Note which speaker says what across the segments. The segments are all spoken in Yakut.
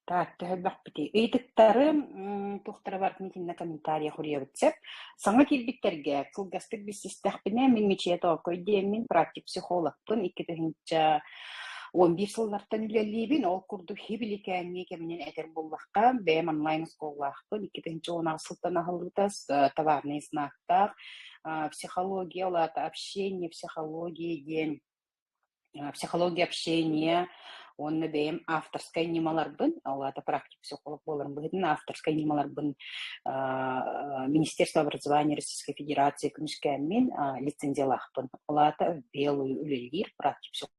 Speaker 1: Так, төһөлбөхпүтүй? Ыйытыктарым туохтара барытын итиннэ комментарий суруйабыт сөп. Саҥа киирбиттэргэ кылгастык билсистэхпинэ, мин Мичийэ Тоокой диэммин, практик-психологпын, 2011 сыллартан үлэлиибин. Ол курдук хибиликээҥҥи кэминэн этэр буоллахха, бэйэм онлайн-оскуолалаахпын, 2018 сылтан аһыллыбыта товарнай знактаах, психология, ол аата общение, психология диэн психология общения уонна бэйэм авторскай ньымаларбын, ол аата практик психолог буоларым быһыытынан авторскай ньымаларбын Министерство образования Российской Федерации көмүскээммин лицензиялаахпын. Ол аата белую үлэлиир практик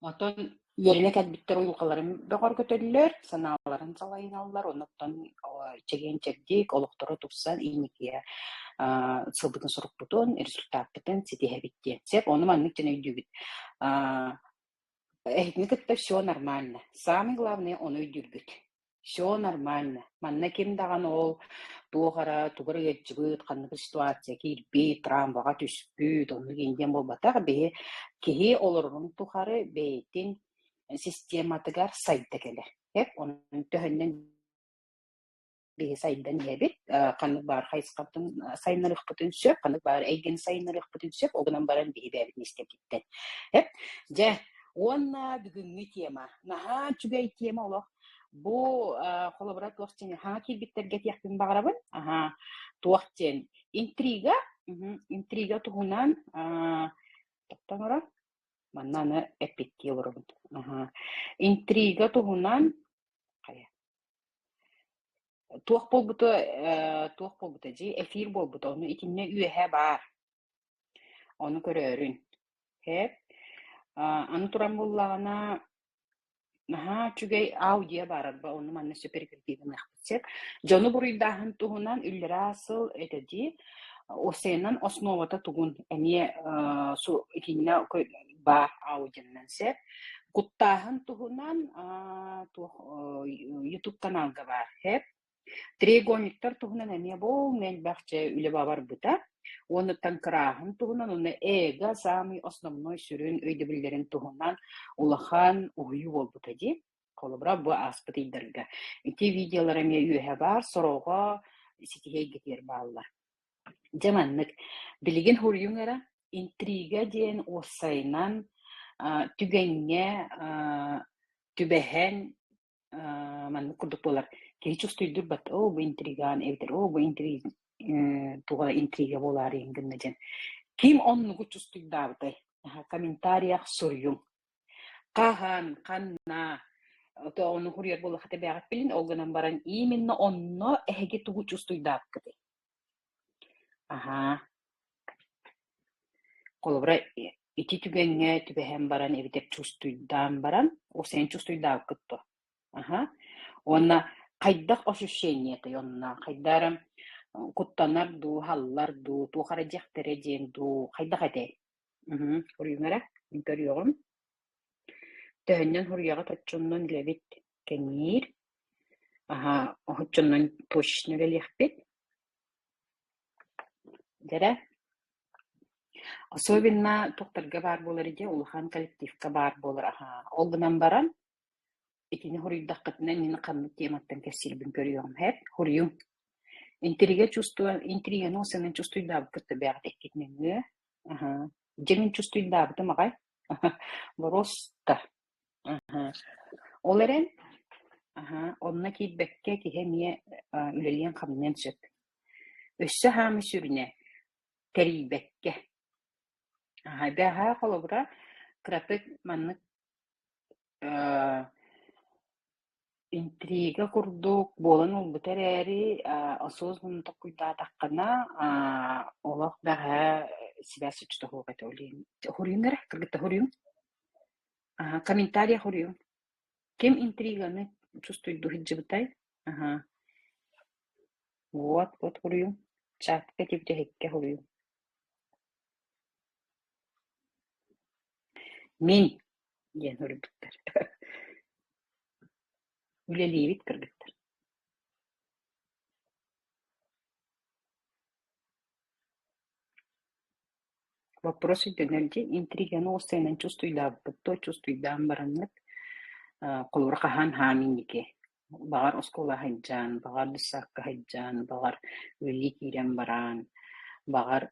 Speaker 1: Оттон үөрэнэ кэлбиттэр уйулҕаларын бөҕөргөтөллөр, санааларын салайыналлар, оннуттан чэгиэн-чэбдик, олохторо тупсан инникигэ сылбытын-сорукпутун, результаппытын ситиһэбит диэн сөп. Ону маннык дьон өйдүүбүт. Эһигини кытта все нормально. Самое главное ону өйдүүргүт. Всё нормально. Манна ким даҕаны ол туох эрэ, тугу эрэ ыалдьыбыт, ханнык ситуация киирбит, травмаҕа түспүт, оннук иҥдиэн буолбатах. Биһи киһи олорорун тухары бэйэтин систематыгар сайда кэлэр. Эп онон төһөннөн биһи сайдан иһэбит, ханнык баар хайысхабытын сайыннарыахпытын сөп, ханнык баар эйгэни сайыннарыахпытын сөп, ол гынан баран биһи бэйэбит миэстэбититтэн. Эп дьэ, уонна бүгүҥҥү тема. Наһаа үчүгэй тема олох. Бу холобура туох диэн хаҥа киирбиттэргэ этиэхпин баҕарабын. Аһаа, туох диэн интрига, интрига туһунан тохтоон олорон манна аны эппиттии олоробун. Аһаа, интрига туһунан хайа туох буолбута туох буолбута дии эфир буолбута ону итиннэ үөһэ баар ону көрөөрүн Һээп. Аны туран буоллаҕына наһаа үчүгэй аудио баар арба ону манна сөп сөп. Дьону буруйдааһын туһунан иллэрээ сыл этэ дии ОСН-нан основата тугун эмиэ итиннэ баар аудионан сөп. Куттааһын туһунан туох YouTube каналга баар сөп. Треугольниктар туһунан эмиэ буолна элбэх дьэ үлэ барбыта. Уонуттан кырааһын туһунан уонна эго саамай основной сүрүн өйдөбүллэрин туһунан улахан уһуйуу буолбута дии. Холобура, бу ааспыт ыйдарга. Ити видеолар эмиэ үөһэ баар, сороҕо ситиһи эйгэтигэр бааллар. Дьэ маннык. Билигин суруйуҥ эрэ, интрига диэн уопсайынан түгэҥҥэ түбэһэн маннык курдук буолар. Киһи чувствуйдур оо, бу интригаан эбэтэр оо, бу интрига туга интрига буолаары иһин гынна диэн. Ким оннугу чувствуйдаабытай? Комментариях суруйуҥ. Хаһан, ханна, ото ону суруйар буоллахха тэбээҕит билин, ол гынан баран именно онно эһиги тугу чувствуйдаабыккытый? Аһаа. Холобура, ити түгэҥҥэ түбэһэн баран эбэтэр чувствуйдаан баран, ол сен чувствуйдаабыккыт дуо? Аһа. Уонна хайдах ощущениетай онно? Хайдах эрэ куттанар дуу, аһаллар дуу, туох эрэ диэхтэрэ диэн дуу, хайдах этэй? Мм, суруйуҥ эрэ, мин көрүөҕүм. Төһөннөн суруйаҕыт оччоннон үлэбит кэҥиир. Аһаа, оччоннон точечно үлэлиэхпит. Дьэрэ. Особенно туохтарга баар буолар дии, улахан коллективка баар буолар аһаа. Ол гынан баран, итини суруйдаххытына мин ханнык тематтан кэпсиирбин көрүөҕүм һээт, суруйуҥ. Интрига чувство, интриганы ол сэмэн чувствуйдаабыккыт да бэйэҕит эккит нөҥүө. Аһаа. Дьэ мин чувствуйдаабытым аҕай. Просто. Аһаа. Ол эрэн, аһаа, онно киирбэккэ киһи эмиэ үлэлиэн-хамныан сөп. Өссө хаамыы сүрүнэ тэрийбэккэ. Аһаа, бэҕэһээ холобура кыратык маннык интрига курдук буолан ылбыта эрээри, осознанно толкуйдаатаххына, олох бэҕэһээ сибээс соччото суох этэ ол иһин. Суруйуҥ эрэ, кыргыттар суруйуҥ. Аһа, комментарий суруйуҥ. Ким интриганы чувствуйду сылдьыбытай? Аһа. Вот, вот суруйуҥ. Чатка ити бүтэһиккэ суруйуҥ. Мин диэн суруйбуттар. Үлэлиибит кыргыттар. Вопрос өйдөнөр дии, интриганы уопсайынан чувствуйдаабыппыт дуо, чувствуйдаан бараҥҥыт холобура хаһан хаам инники баҕар оскуола сылдьан, баҕар дьыссаакка сылдьан, баҕар үлэлии киирэн баран, баҕар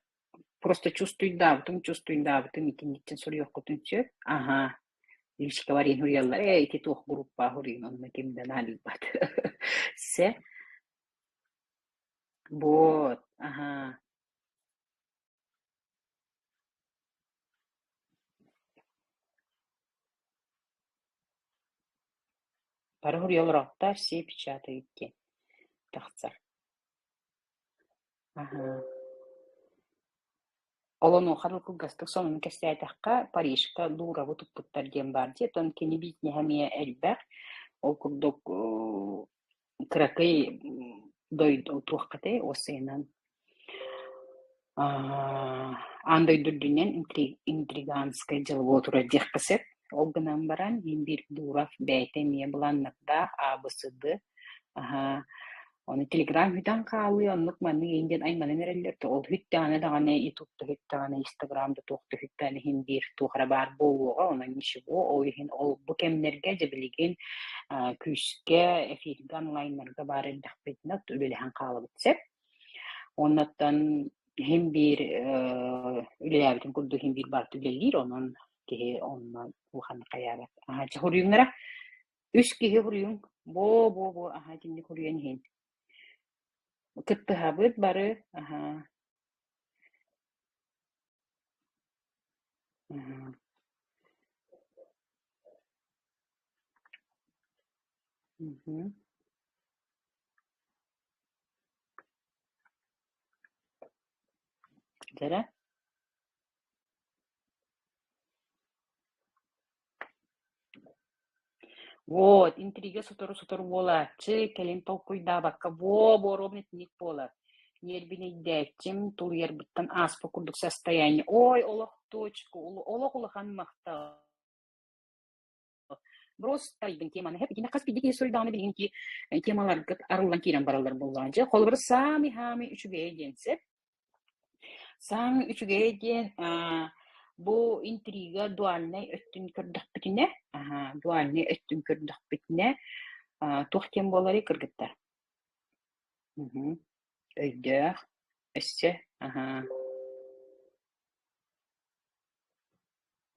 Speaker 1: просто чувствуйдаабытым, чувствуйдаабытым итинниктэн суруйуоххутун сөп. Аһаа, личкабар иһин суруйаллар, ээ ити туох группа суруйун онно ким да наадыйбат. Се, вот, аһаа. Бары суруйа олороохтор, все печатают диэн тахсар. Аһаа. Ол онуоха да кылгастык сонуну кэпсээтэххэ, Парижка Дуровы туппуттар диэн баар дии, оттон кини бизнеһэ эмиэ элбэх. Ол курдук кыракый дойду туоххатай уопсайынан Аан дойду үрдүнэн интриганскай дьыала турар диэххэ сөп. Ол гынан баран мин биир Дуров бэйэтэ эмиэ былааннардаах АБСД аһаа ону телеграм бүтэн хаалыы оннук маннык иһин диэн айманан эрэллэр да ол бүттэҕинэ даҕаны ютуб да бүттэҕинэ инстаграм да туох да бүттэҕинэ иһин биир туох эрэ баар буолуоҕа онон ничего ол иһин ол бу кэмнэргэ дьэ билигин күүскэ эфиргэ онлайннарга баар эрдэхпитинэ үлэлэһэн хаалабыт сөп. Оннуттан иһин биир үлэлээбитин курдук иһин биир барыта үлэлиир онон киһи онно улаханнык хайаабат. Аһаа чэ хоруйуҥнара үс киһи хоруйуҥ буо-буо-буо аһаа итинник хоруйан иһин. Кыттыһабыт бары аһаа аһаа мхм Дьэрэ Вот, интрига сотору-сотору буолааччы, кэлин толкуйдаабакка буо-буоруом итинник буолар. Ньиэрбинэйдээччим, тулуйарбыттан ааспыт курдук состояние. Ой, олох точка, олох улахан махтал. Просто теманы итиннэ хас биирдии киһи суруйдаҕына билигин ити темаларгыт арыллан киирэн бараллар буоллаҕа дьэ холобура саамый-хаамый үчүгэйэ диэн сөп Саамай үчүгэйэ диэн бу интрига дуальнай өттүн көрдөхпүтүнэ, дуальнай өттүн көрдөхпүтүнэ туох диэн буоларый кыргыттар? Мгм. Өйдөөх, өссө аһаа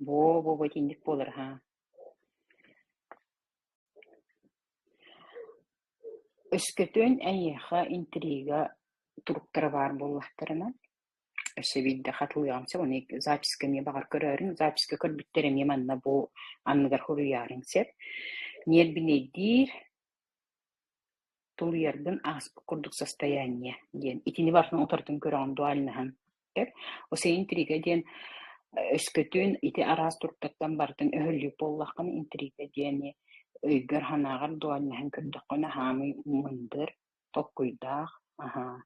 Speaker 1: Буо-буо итинник буолар аһаа. Өскөтүн эйиэхэ интрига туруктара баар буоллахтарына, өссө биирдэ хатылыаҕым сөп, ону записка эмиэ баҕар көрөөрүҥ, записка көрбүттэр эмиэ манна бу анныгар суруйаарыҥ сөп. Ньиэрбинэйдиир, тулуйаргын ааспыт курдук состояние диэн. Итини барытын утарытын көрөҕүн дуальнаһан. Ose интрига диэн өскөтүн ити араас туруктартан барытын өһүллүүр буоллаххына интрига диэни өйгөр-санааҕар дуальнаһан көрдөххүнэ хаамый мындыр, толкуйдаах, аһаа.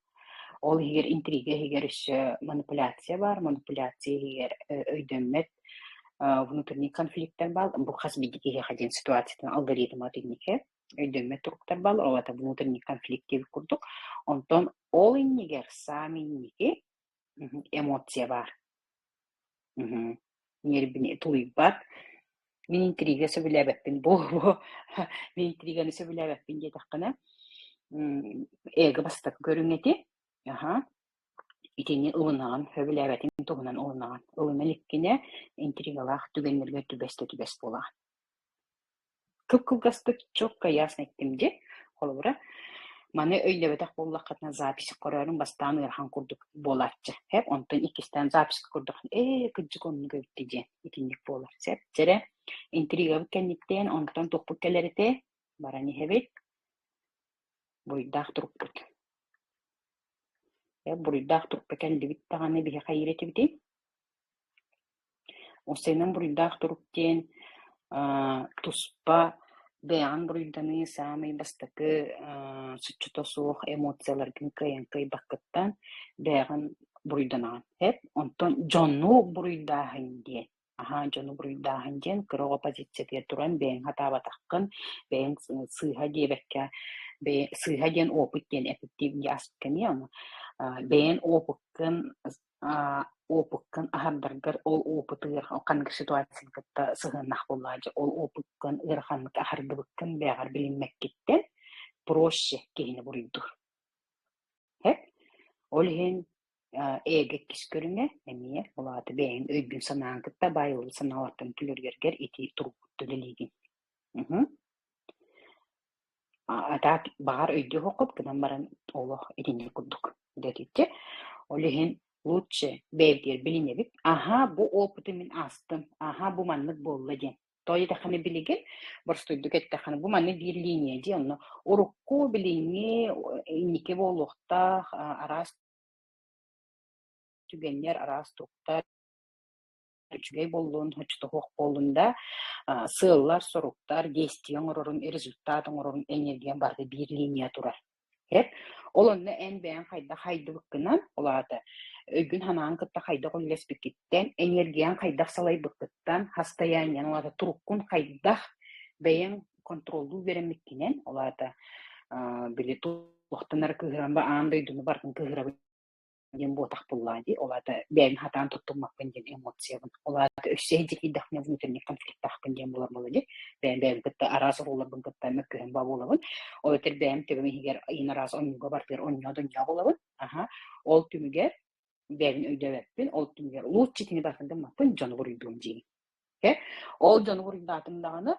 Speaker 1: Ол иһигэр интрига иһигэр өссө манипуляция баар, манипуляция иһигэр өйдөммөт внутренний конфликттар баар, бу хас биирдии киһиэхэ диэн ситуациятын алгоритма итинникэ өйдөммөт туруктар бааллар, ол аата внутренний конфликт диэбит курдук. Онтон ол иннигэр саамай инники эмоция баар. Ньиэрбини тулуйбат. Мин интрига сөбүлээбэппин буолуо. Мин интриганы сөбүлээбэппин диэтэххинэ, эго бастакы көрүҥ эти. Аха. Итини ылынаҕын, сөбүлээбэтин туһунан ылынаҕын. Ылына иликкинэ интригалаах түгэннэргэ түбэс да түбэс буолаҕын. Кып-кылгастык чётко ясно эттим дии. Холобура, маны өйдөбөтөх буоллаххытына запись көрөөрүҥ бастаан ыарахан курдук буолааччы. Һэп, онтон иккистээн записка көрдөххүнэ, ээ, кырдьык оннук эбит диэн итинник буолар. Сөп, дьэрэ, интригабыт кэнниттэн онтон туохпут кэлэр этэ, баран иһэбит, буруйдаах турукпут. Э, буруйдаах турукка кэллибит даҕаны биһи хайыыр этибитий? Уопсайынан буруйдаах турук диэн туспа бэйэҕин буруйданыы саамай бастакы соччото суох эмоцияларгын кыайан кыайбаккыттан бэйэҕин буруйданаҕын. Эп онтон дьону буруйдааһын диэн аһаа дьону буруйдааһын диэн кыра оҕо позициятыгар туран бэйэҥ сатаабатаххын, бэйэҥ сыыһа диэбэккэ бэйэ сыыһа диэн опыт диэн эппиттиир ааспыкка эмиэ ону бэйэҥ опыккын. опыккын аһардаргар ол опыты ханнык ситуацияны кытта сыһыаннаах буоллаҕа дьэ ол опыккын ыараханнык аһардыбыккын бэйэҕэр билиммэккиттэн проще киһини буруйдуур. Һэп? Ол иһин эгэ иккис көрүҥэ эмиэ ол аата бэйэҥ өйгүн-санааҕын кытта баайыллыбыт санаалартан төлөрүйэргэр ити тургутта үлэлиигин. А так баҕар өйдүөх оххут гынан баран олох итинник курдук дэтиччи. Ол иһин лучше бэйэбитигэр билинэбит. Аһаа, бу опыты мин аастым. Аһаа, бу маннык буолла диэн. Тоҕо диэтэххинэ билигин боростуойдук эттэххинэ бу маннык биир линия дии онно урукку билиҥҥи инники буолуохтаах араас түгэннэр, араас туруктар үчүгэй буоллун, оччотоһуох буоллун да, сыаллар-соруктар, действие оҥорорун, результат оҥорорун энергиян барыта биир линия турар. Эп, ол онно эн бэйэҥ хайдах хайдыбыккынан, ол аата өйгүн-санааҕын кытта хайдах үллэспиккиттэн, энергияҥ хайдах салайбыккыттан, состояниеҥ, ол аата туруккун хайдах бэйэҥ контроллуу үөрэммиккинэн, ол аата били туохтан эрэ кыыһыран ба аан дойдуну барытын кыыһырабын диэн буотах буоллаҕа дии. Ол аата бэйэм сатаан туттуммаппын диэн эмоциябын. Ол аата өссө дьикийдэхпинэ внутренний конфликтаахпын диэн буолар буолла дии. Бэйэм бэйэм кытта араас оруолларбын кытта мөккүһэн баа буолабын. Ол этэр бэйэм төбөм иһигэр иин араас онньууга бардыар онньоо-донньоо буолабын. Аха. Ол түмүгэр бэйэбин өйдөөбөппүн. Ол түмүгэр лучше итини барытын гыммаппын, дьону буруйдуум диибин. Ол дьону буруйдаатым даҕаны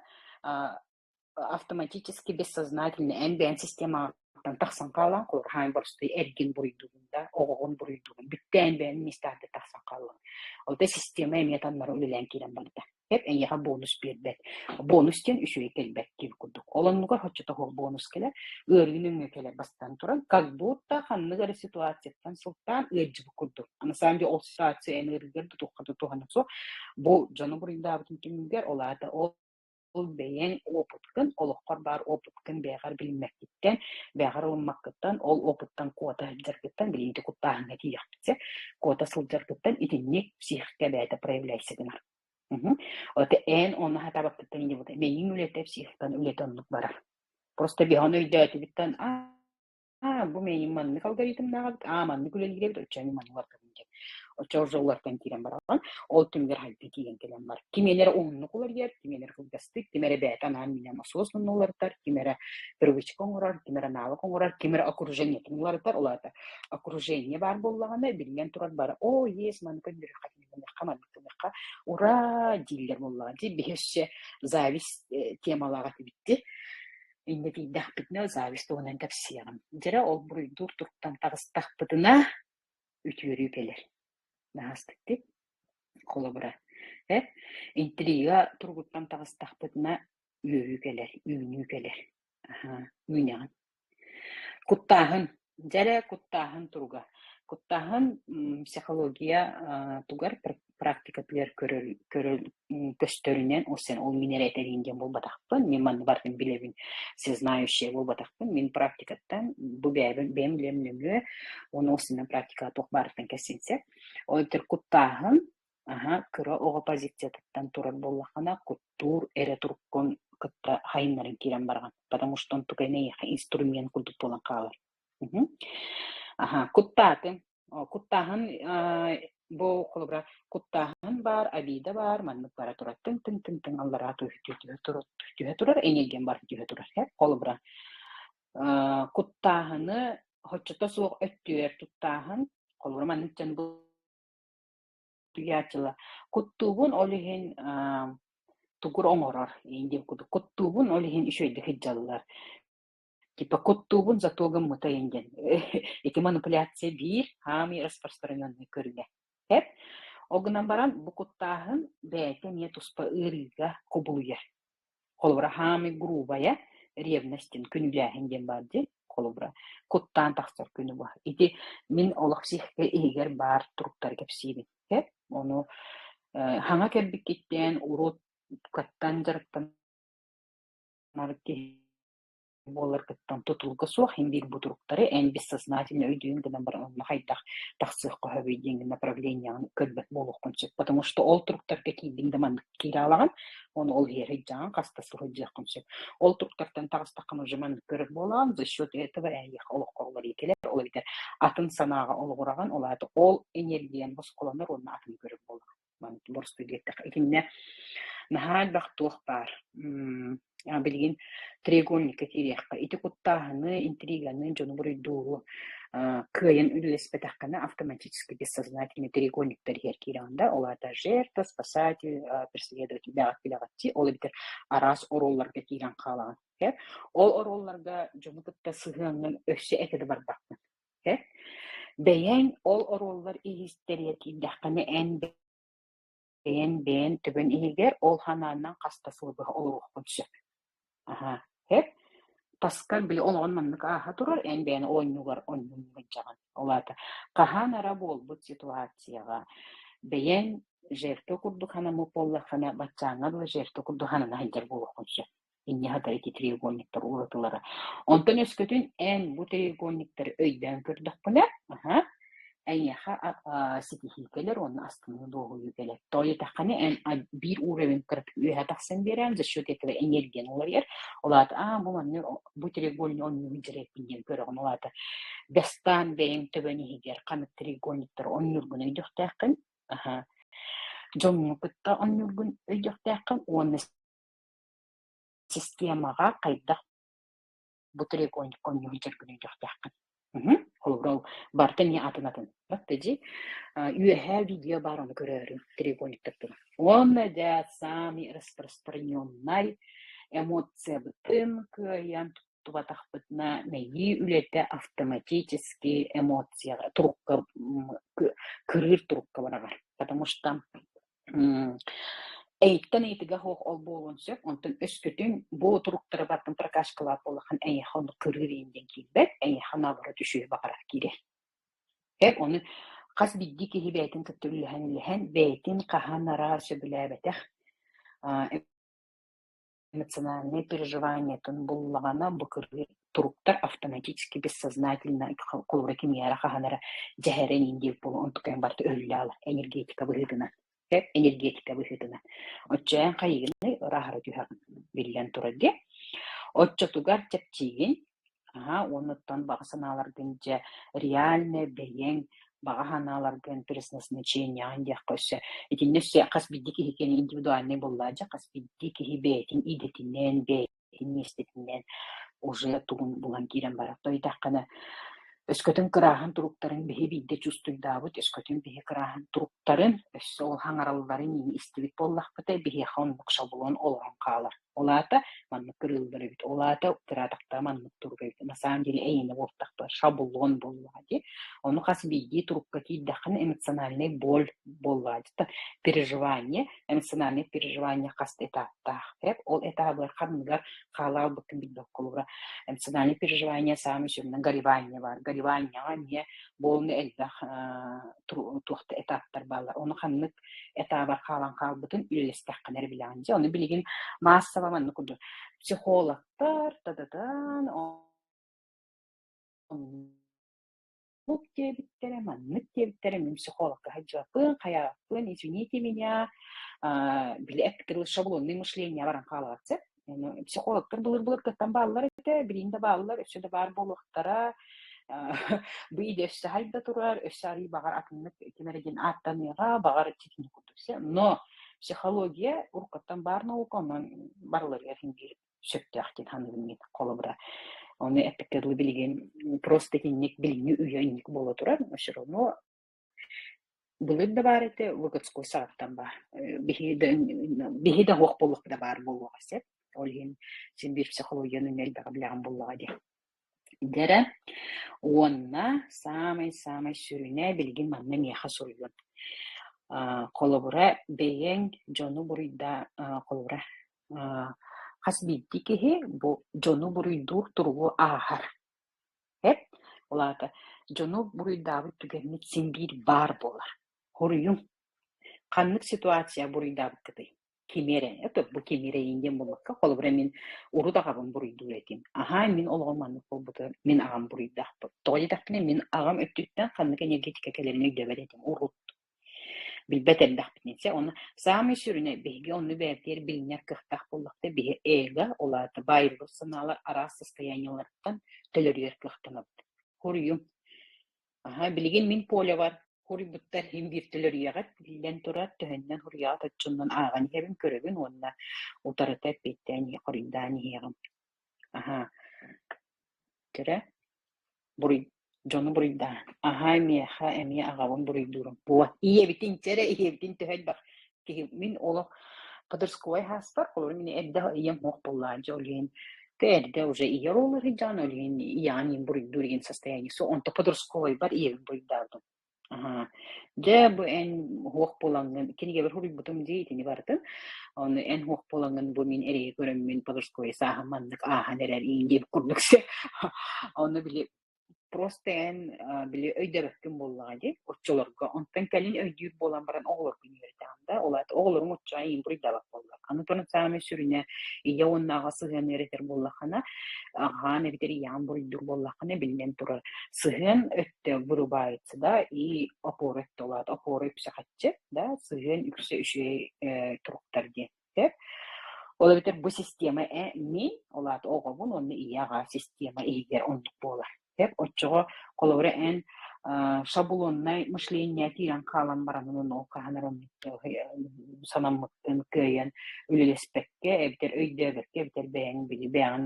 Speaker 1: автоматически бессознательно эн бэйэн системаҕыттан тахсан хаалаан хаһан боростуой эргин буруйдугун да оҕоҕун буруйдугун бүттээн бэйэн миэстэҕиттэн тахсан хааллаҕын ол да система эмиэ таннары үлэлээн киирэн барда эп эйиэхэ бонус биэрбэт бонус диэн үчүгэй кэлбэт диир курдук ол оннугар оччото суох бонус кэлэр ыарыы нөҥүө кэлэр бастатан туран как будто ханнык эрэ ситуацияттан сылтаан ыалдьыбыт курдук на самом деле ол ситуация эн ыарыыгар да туохха да туһана суох бу дьону буруйдаабытын түмүгэр ол аата ол Ол бэйэҥ опыткын, олоххор баар опыткын бэйэҕэр билиммэккиттэн, бэйэҕэр ылыммаккыттан, ол опыттан куота сылдьаргыттан, билигин ити куттааһыҥҥа тиийэхпит куота сылдьаргыттан итинник психика бэйэтэ проявляйся гынар. Это эн ону хатабаккыттан инньэ мэйиҥ үлэтэ психикан үлэтэ оннук барар. Просто биһон өйдөөтүбүттэн Аа, бу миигин маннык алгоритмнаах эбит, аа, маннык үлэлиир эбит, оччо мин маннык уларытабын диэн. Оччо уже уларытан киирэн бараҕын, ол түмүгэр хайдыы тиийэн кэлэн бар. Ким эрэ уһуннук уларыйар, ким эрэ кылгастык, ким эрэ бэйэтэ анаан-минээн осознанно уларытар, ким эрэ привычка оҥорор, ким эрэ навык оҥорор, ким эрэ окружениетын уларытар. Ол аата окружение баар буоллаҕына, биллэн турар бары «Оо, есть, маннык көрдөрүөххэ, гыныахха, маннык гыныахха, ура!» дииллэр буоллаҕа дии. Биһи өссө зависть темалаах этибит дии. Инньэ тиийдэхпитинэ зависть туһунан кэпсиэҕим. Дьэрэ ол буруйдуур туруктан таҕыстахпытына үтүөрүү кэлэр. Наһаастык Холобура, э, интрига туругуттан таҕыстахпытына үөрүү кэлэр, үүнүү кэлэр. Аһаа, үүнэҕин. Куттааһын. Дьэ эрэ куттааһын туруга. Куттааһын психология тугар практикатыгар көрөр, көрөр көстөрүнэн ол сен ол мин эрэ этэриин диэн буолбатахпын, мин манны барытын билэбин, всезнающая буолбатахпын, мин практикаттан бу бэйэбин бэйэм билэм нөҥүө уонна ол синнэн практикаҕа туох баарыттан кэссинсэ. Ол этэр куттааһын Аһа, кыра оҕо позициятыттан турар буоллаххына, куттуур эрэ туруккун кытта хайыннаран киирэн бараҕын, потому что онтука эйиэхэ инструмент курдук буолан хаалар. Мгм. Аһа, куттаатыҥ. Куттааһын бу холобура куттааһын баар, обида баар, маннык бара турар тыҥ-тыҥ-тыҥ-тыҥ аллараа түһэ турар, түһэ турар, энергияҥ бар түһэ турар. Холобура, куттааһыны соччото суох өттүгэр туттааһын, холобура маннык дьон Туйааччыла куттуубун ол иһин тугур оҥорор диэн курдук куттуубун ол иһин үчүгэйдик сылдьаллар типа куттуубун зато гыммыта диэн ити манипуляция биир хаамый распространенный көрүҥэ эп ол гынан баран бу куттааһын бэйэтэ эмиэ туспа ыарыыга кубулуйар. Холобура, хаамый грубая ревность диэн күнүүлээһин диэн баар дии. Холобура, куттаан тахсар күнү бу. Ити мин олох психика иһигэр баар туруктары кэпсиибин. Эп ону хаҥа кэлбиккиттэн урут каттан дьарыктанар киһи. буоларгыттан тутулуга суох эн биир бу туруктары эн бессознательно өйдүүн гынан баран онно хайдах тахсыахха сөбүй диэн направлениеҕын көрбөт буолуоххун сөп. Потому что ол туруктарга киирдиҥ да маннык киирэ алаҕын, уонна ол иһэр сылдьаҕын, хаста сылдьыаххын сөп. Ол туруктартан таҕыстаххына уже маннык көрөр буолаҕын, за счет этого эйиэхэ олоххо уларыйыы кэлэр, ол эбэтэр атын санааҕа олоҕураҕын, ол аата ол энергиян босхолонор уонна атын көрөр буолаҕын. Маннык боростуой диэтэххэ итиннэ наһаа элбэх туох баар. Билигин треугольникка киириэххэ. Ити куттааһыны, интриганы, дьону буруйдууру кыайан үлэлэспэтэххинэ автоматически бессознательный треугольниктар иһэр киирэҕин да, ол аата жертва, спасатель, преследователь бэҕэт билэҕитчи, ол эбэтэр араас оруолларга киирэн хаалаҕын. Ол оруолларга дьону кытта сыһыаҥҥын өссө этэ да барбаккын. Бэйэҥ ол оруоллар иһистэригэр киирдэххинэ эн бэйэҥ бэйэҥ төбөҥ иһигэр ол санааннан хаста сылы быһа олоруоххун сөп. Аһаа, һэп таскар били олоҕун маннык ааһа турар, эн бэйэҥ оонньуугар онньуу сылдьаҕын. Ол аата хаһан эрэ буолбут ситуацияҕа бэйэҥ жертва курдук санаммыт буоллаххына, баччааҥҥа дылы жертва курдук санана сылдьар буолуоххун сөп. Инньэ хата ити треугольниктар уратылара. Онтон өскөтүн эн бу треугольниктары өйдөөн көрдөххүнэ, аһа, эйиэхэ ситиһии кэлэр уонна астыныы дуоһуйуу кэлэр. Тоҕо диэтэххинэ, эн биир уровень кыратык үөһэ тахсан биэрээн, за счет этого энергияны уларыйар. Ол аата, аа, бу манны бу треугольник онньуу сылдьар диэн көрөҕүн. Ол аата, бастаан бэйэҥ төбөн иһигэр ханнык треугольниктары онньуургун өйдүөхтээххин, аһа, дьоҥҥу кытта онньуургун өйдүөхтээххин уонна системаҕа хайдах бу треугольникка онньуу сылдьаргын өйдүөхтээххин. Холобура, ол барыта эмиэ атын-атын. Дии үөһээ видео баар ону көрөөрүҥ треугольниктар тула. Уонна дьэ самый распространенный эмоциябытын кыайан туттубатахпытына мэйии үлэтэ автоматически эмоцияҕа турукка кырыыр турукка бараҕар. Потому что Эйиттэн ыйытыга суох ол буолуон сөп, онтон өскөтүн бу туруктары барытын прокачкалаах буоллаххына эйиэхэ оннук кырыыр иһин диэн киирбэт, эйиэхэ наоборот үчүгэй баҕарар киирэр. Эр ону хас биирдии киһи бэйэтин кытта үллэһэн-үллэһэн бэйэтин хаһан эрэ сөбүлээбэтэх эмоциональнай переживаниетын буллаҕына бу кырыы туруктар автоматически бессознательно холобура кимиэхэ хаһан эрэ дьэһэрэн иин диэбит буолуо онтукайын барыта өһүллэ аалар энергетика быһыытынан энергетика быһыытынан оччоон хайыгыный ырааһыра түһэҕин биллэн турар дии оччотугар чэпчиигин. Аһаа, уонна баҕа санааларгын дьэ реально бэйэҥ баҕа санааларгын предназначениеҕын диэххэ өссө итиннэ өссө хас биирдии киһи киэнэ индивидуальнай буоллаҕа дьэ хас биирдии киһи бэйэтин идэтинэн, бэйэтин миэстэтинэн уже тугун булан киирэн барар. То ыйдаххына өскөтүн кырааһын туруктарын биһи биирдэ чувствуйдаабыт, өскөтүн биһи кырааһын туруктарын өссө ол хаҥаралларын истибит буоллахпыта биһиэхэ оннук шаблон олорон хаалар. Ол аата маннык кырыыллар эбит, ол аата кыраатахтара маннык турук эбит. На самом деле эйиэнэ буолтахпа шаблон буоллаҕа дии. Ону хас биирдии турукка киирдэххинэ эмоциональный боль буоллаҕа дии. Переживание, эмоциональное переживание хас да этаптаах. Ол этабыгар ханныгар хаалаабыккын билбэт холобура эмоциональное переживание саамай сүрүнэ горевание баар. Гореванияҕа эмиэ буолуну элбэх туох да этаптар бааллар. Ону ханнык этаабар хаалан хаалбытын үлэлэстэххинэ эрэ билэҕин. Дьэ, ону билигин маассаба маннык курдук психологтар та-да-дан оннук диэбиттэрэ, маннык диэбиттэрэ, мин психологка сылдьыбаппын, хайаабаппын, извините меня, били эппит шаблонный мышление баран хаалаҕыт сөп. Психологтар былыр-былыргыттан бааллар этэ, билигин да бааллар, өссө да баар буолуохтара. Бу идэ өссө хайда турар, өссө арыый баҕар атыннык ким эрэ диэн ааттаныаҕа, баҕар итинник курдук. Но психология уруккуттан баар наука, онон барыларыгар син биир сөптөөх диэн саныыбын мин холобура. Ону эппиккэ дылы билигин просто итинник билиҥҥи үйэ инник буола турар, но все равно былыр да баар этэ, выгодской саҕаттан баар. Биһи да биһи да суох буоллахпытына баар буолуоҕа сөп. Ол иһин син биир психологияны элбэҕи билэҕин буоллаҕа дии. Дэрэ уонна саамай-саамай сүрүнэ билигин манна миэхэ суруйун. Холобура, бэйэҥ дьону буруйдаа холобура, хас биирдии киһи бу дьону буруйдуур туругу ааһар. Эп, ол аата дьону буруйдаабыт түгэммит син биир баар буолар. Хоруйуҥ: ханнык ситуация буруйдаабыккытый? Кими эрэ, это бу кими эрэ диэн буолбакка, холобура мин урут аҕабын буруйдуур этим. Аһаа, мин олоҕум маннык буолбута, мин аҕам буруйдаахпын. Тоҕо диэтэхпинэ, мин аҕам өттүттэн ханнык энергетика кэлэрин өйдөөбөт этим урут. Билбэт эрдэхпитинэ. Ону саамай сүрүнэ биһиги онну бэйэбитигэр билинэр кыахтаах буоллахта биһи эго, ол аата баайыллар санаалар араас состояниеларыттан төлөрүйэр кыахтанабыт. Хоруйум. Аһа, билигин мин полябар хоруйбуттар иһин биир төлөрүйэҕит, биллэн турар, төһөннөн хоруйаҕыт оччоннон ааҕан иһэбин, көрөбүн уонна утарыта эппиэттээн хоруйдаан иһиэҕим. Аһа, көрө. Буруй дьону буруйдаан. Аһаа миэхэ эмиэ аҕабын буруйдуурум. Буо ийэбитин чэ эрэ ийэбитин төһө элбэх киһи мин олох подростковай сааспар холобур мин эрдэ ийэм суох буоллаҕа дьэ ол иһин эрдэ уже ийэ оруолу сылдьаҕын ол иһин ийэҕин иһин буруйдуур игин состояние онто подростковайбар ийэбин буруйдаабытым. Аһаа. Дьэ, бу эн уһуох буолаҥҥын, кинигэбэр суруйбутум дии итини барытын. Ону эн уһуох буолаҥҥын бу мин эрэйи көрөммүн подростковай сааһым маннык ааһан эрэр иин диэбит курдук сэ. Ону били просто эн били өйдөөбөккүн буоллаҕа дии оччолорго. Онтон кэлин өйдүүр буолан баран оҕолоргун үөрэтэҕин да, ол аата оҕолоруҥ оччоҕо эйигин буруйдаабат буоллар. Аны туран саамай сүрүнэ ийэ уонна аҕа сыһыаны үөрэтэр буоллаххына, аҕаан эбэтэр ийэҕин буруйдуур буоллаххына, биллэн турар, сыһыан өттө вырубается да и опора өттө улаат опора үксэ да сыһыан үксэ үчүгэй туруктар диэн сөп. Ол эбэтэр бу система мин ол аата оҕобун уонна ийэ аҕа система иһигэр оннук буолар. Сөп. Оччоҕо холобура эн шаблоннай мышление киирэн хаалан баран ол хаһан эрэ оннук санаммыккын кыайан үлэлэспэккэ эбэтэр өйдөөбөккө эбэтэр бэйэҥ били бэйэҕин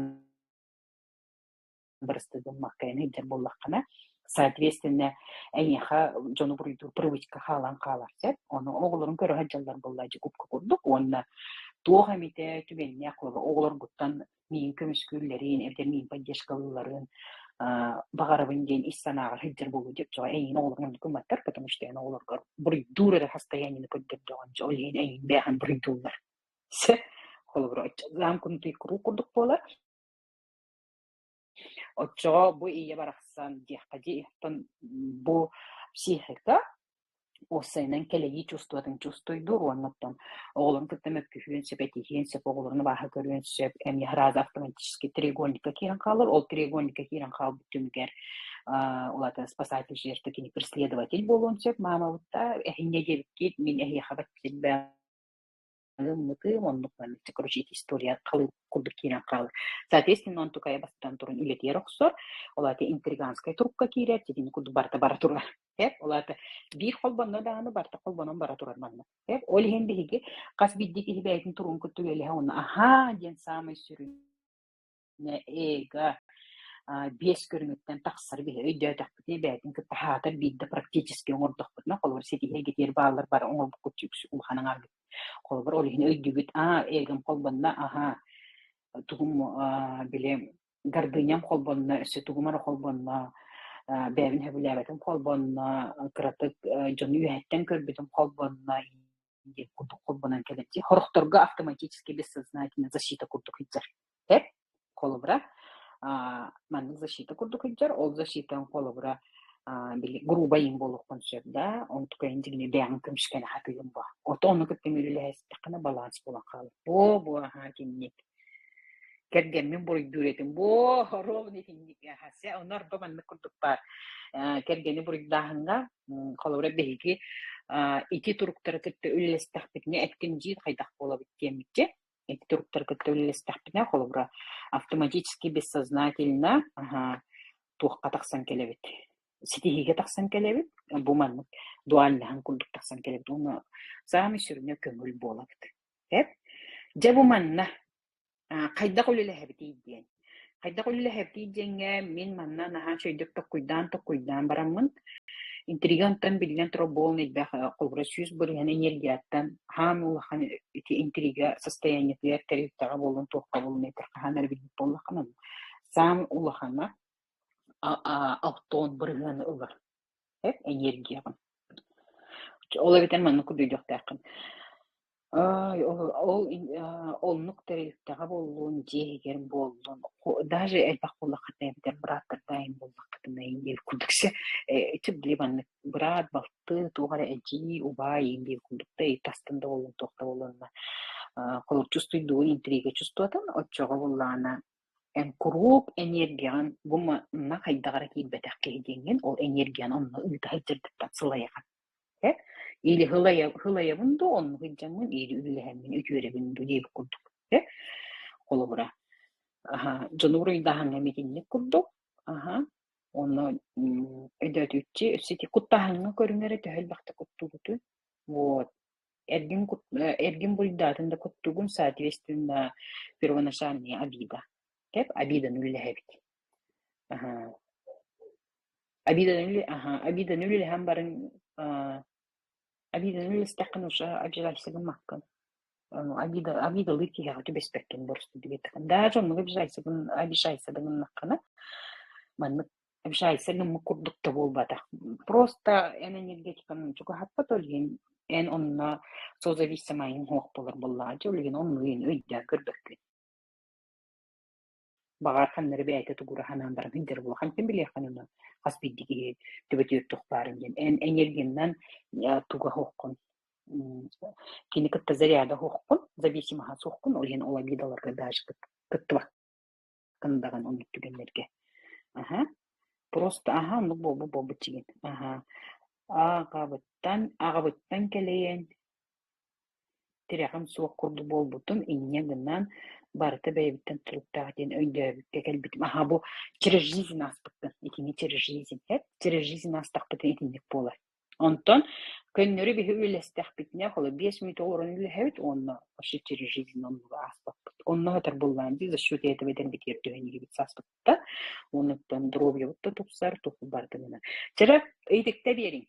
Speaker 1: бырастыгыммакка эн сылдьар буоллаххына, соответственно, эйиэхэ дьону буруйдуур привычка хаалан хаалар сөп. Ону оҕолорун көрө сылдьаллар буолла дьукупка курдук уонна туох эмитэ түгэннээх оҕолоргуттан миин көмүскүүллэрин эбэтэр миин поддержкалыылларын баҕарабын диэн ис санааҕар сылдьар буолуо диэп дьоҕо эйиин оҕолорун оннук гымматтар, потому что эн оҕолоргор буруйдуур эрэ состояниены көрдөрдөҕүн ол иһин эйиин бээҕин буруйдууллар. Холобура, замкнутый круг курдук буолар. Оччоҕо бу ийэ барахсан диэххэ дии, оттон бу психика уопсайынан кэлэйии чувствотын чувствуйдуур уонна оттон оҕолорун кытта мөккүһүөн сөп, этиһиэн сөп, оҕолорун абааһы көрүөн сөп, эмиэ сразу автоматически треугольникка киирэн хаалар. Ол треугольникка киирэн хаалбыт түмүгэр ол аата спасатель жертва кини преследователь буолуон сөп маамабытта эһинньэ диэбиккит мин эһиэхэ бачча ылыммытым, оннук маннык короче ити история халыып курдук киирэн хаалар. Соответственно, он тукайа бастаан туран үлэтигэр охсор, ол аата интриганскай турукка киирэр, итини курдук барыта бара турар. Ол аата биир холбонно даҕаны барыта холбонон бара турар манна. Ол иһин биһиги хас биирдии киһи бэйэтин туругун кытта үлэлэһэ уонна аһаа диэн саамай сүрүн эго биэс көрүҥүттэн тахсар биһи өйдөөтөхпүтүнэ бэйэтин кытта аһаатар биирдэ практически оҥордохпутуна холобур ситиһиэргитигэр бааллар бары оҥорбуккут үксү улахан аҥааргыт холобур ол иһин өйдүүгүт аа эгом холбонно аһаа тугум били гордыням холбонно өссө тугум эрэ холбонно бэйэбин сөбүлээбэтим холбонно кыратык дьону үөһэттэн көрбүтүм холбонно диэн курдук холбонон кэлэр дии. Сорохторго автоматически бессознательно защита курдук сылдьар. Эп, холобура, маннык защита курдук сылдьар, ол защитаҥ холобура били грубай им буолуоххун сөп да, онтукайын дьиҥинэ бэйэҕин көмүскэнэ сатыырын бо. Ото ону кытта үлэлэһэстэххинэ баланс буолан хаалар. Буо буо аһаа итинник. Кэргэммин буруйдуур этим. Буо ровно итинник. Аһа, ону арба маннык курдук баар. Кэргэни буруйдааһыҥҥа Холобура, биһиги ити туруктары кытта үлэлэстэхпитинэ эттим дии хайдах буолабыт диэммиччэ. Ити туруктары кытта үлэлэстэхпинэ, холобура, автоматически бессознательно туохха тахсан кэлэбит? Ситиһиигэ тахсан кэлэбит. Бу маннык дуальнаһан курдук тахсан кэлэбит. Уонна саамай сүрүнэ көҥүл буолабыт. Эп? Дьэ бу манна хайдах үлэлэһэбитий диэн. Хайдах үлэлэһэбитий диэҥҥэ мин манна наһаа үчүгэйдик токкуйдаан-токкуйдаан бараммын, интрига онтон биллэн турар буолан элбэх холобура 100% энергияттан хаан улахан ити интрига состояниетыгар тэрилтэҕэ буоллун туохха буоллун этэр хаһан эрэ билбит буоллаххына саамай улахана алтон бырыһыаны ылар энергияҕын. Ол эбэтэр маннык курдук өйдүөхтээххин. Ай, ол ол ин аа, оннук тэрилтэҕэ буоллун, дьиэ иһигэр буоллун, даже элбэх буоллаххытына эбэтэр бырааттардаайын буоллаххытына диир курдук се э, ити били маннык быраат, балты, туох эрэ эдьиий, убаай иин диир курдук да тастан да буоллун, туох да буоллун аа, холобур чувствуйдугун интрига чувствуотан, оччоҕо буоллаҕына эн куруук энергияҕын бу манна хайдах эрэ киирбэтэх киһи диэҥҥин ол энергияны онно ыыта сылдьаргыттан сылайаҕын. Э, или һылайабын дуу, оннук илдьэммин, или үллэһэммин үтүөрэбин дуу диэбит курдук. Э, холобура, аһа, дьону буруйдааһыҥҥа итинник курдук, аһа, онно өйдөөтүччү өссө ити куттааһыҥҥа көрүҥ эрэ төһө элбэхтик куттуугутуй? Вот. Эргин, эргин буруйдаатын да куттуугун, соответственно, первоначальная обида. Кэп обиданы үллэһэбит. Аһа. Обиданы, аһа, обиданы үлэлэһэн баран, аа, обиданы үллэстэххинэ уже обижайся гыммаккын. Ону обида, обидалыы киһиэхэ түбэспэккин боростуй диэтэххин. Даже оннук обижайся обижайся да гыннаххына, маннык обижайся гыммыт курдук да буолбатах. Просто эн энергетиканы чугаһаппат, ол иһин эн онно созависимайыҥ суох буолар буоллаҕа дии, ол иһин оннугу өйдөөн көрбөккүн. Баҕар, ханна эрэ бэйэтэ тугу эрэ санаан баран сылдьар буолуо. Ким билиэххин ону хас биирдии киһи төбөтүгэр туох баарын диэн. Эн энергиянан туга суоххун, кини кытта заряда суоххун, зависимоһа суоххун, ол иһин ол обидаларга даже кыттыбаккын даҕаны оннук түгэннэргэ. Аһа. Просто аһа оннук буолбут буолбут чигин. Аһа. Аҕабыттан, аҕабыттан кэлэйэн Тирэҕим суох курдук буолбутум, инньэ гынан барыта бэйэбиттэн тутулуктаах диэн өйдөөбүккэ кэлбитим. Аһа бу через жизнь ааспыккын, итини через жизнь эт, через жизнь аастахпытына итинник буолар. Онтон көннөрү биһи үлэлэстэхпитинэ, холо 5 мүнүүтэ олорон үлэһэбит уонна вообще через жизнь оннугу ааспаппыт. Онно сытар буоллаҕын дии, за счет этого этэрбитигэр түһэн иһэбит сааспытта. Онуттан доруобуйабыт да тупсар, туох барыта гына. Чэ, ыйытыкта биэриҥ.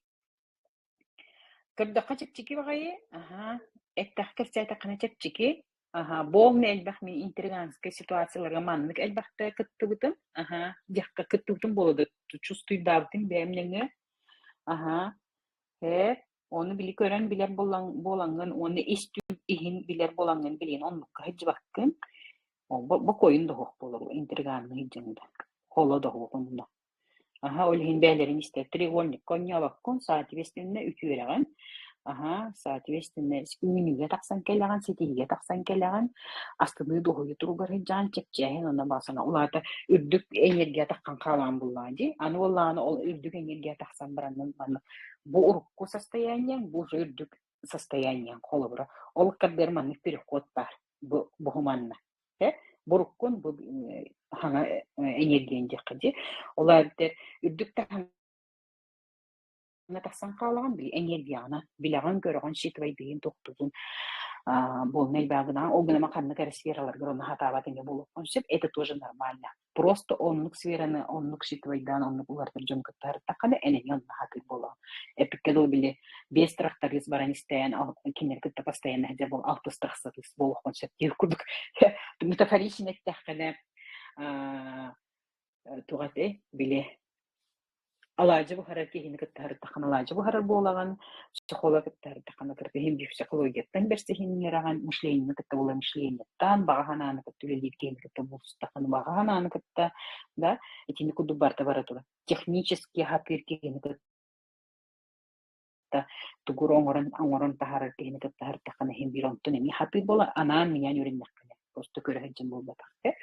Speaker 1: Көрдөххө чэпчэки баҕайы, аһаа, эттэххэ кэпсээтэххинэ чэпчэки, аһаа, буолна элбэх мин интриганскай ситуацияларга маннык элбэхтэ кыттыбытым, аһаа, диэххэ кыттыбытым буолуо да чувствуйдаабытым бэйэм нөҥүө, аһаа, ээ, ону били көрөн билэр буолан буолаҥҥын уонна ис түм иһин билэр буолаҥҥын билигин оннукка сылдьыбаккын, ол бокуойун да суох буолар интриганныы сылдьан да, холо да суох онно. Аһа, ол иһин бэйэлэрин истэр треугольникка оонньообоккун, соответственно, үтүөрэҕин, аһа, соответственно, үүнүүгэ тахсан кэлэҕин, ситиһиигэ тахсан кэлэҕин, астыныы дуоһуйуу туругар сылдьаҕын, чэпчээһин онно баҕасына улаата үрдүк энергия таххан хаалаан буллаҕа дии. Аны буоллаҕына ол үрдүк энергия тахсан бараннын манна бу урукку состояниеҥ, бу уже үрдүк состояниеҥ холобура. Ол ыккардыгар маннык переход баар бу буһуманна. Э, буруккун бу хаҥа энергиян диэххэ дии. Ол эбэтэр үрдүк таһымҥа тахсан хаалаҕын били энергияҕына билэҕин-көрөҕүн считывайдыгын тохтугун буолна элбэҕинэ ол гынан ханнык эрэ сфераларгар ону хатаабат эмиэ буолуоххун сөп это тоже нормально Просто оннук сфераны оннук считывайдаан оннук уларытар дьон кытта сырыттаххына эн эмиэ онно сатыыр буолаҕын. Эппиккэ дылы били биэс тракторист баран истээн кинилэри кытта постоянно сылдьар буол алтыс тракторист буолуоххун сөп диир курдук. Метафорично эттэххинэ туох этэй били Алаадьы буһарар киһини кытта сырыттаххына алаадьы буһарар буолаҕын, психолог кытта сырыттаххына кыргыһын биир психологияттан бэрсиһиннэрэҕин, мышлениены кытта була мышлениеттан, баҕа санааны кытта үлэлиир киһини кытта булсустаххына баҕа санааны кытта да итини курдук барыта бара турар. Технически сатыыр киһини кытта тугу оҥорон оҥорон таһаарар киһини кытта сырыттаххына иһин биир онтон эмиэ сатыыр буолан анаан-минээн үөрэннэххинэ просто көрө сылдьан буолбатах этэ.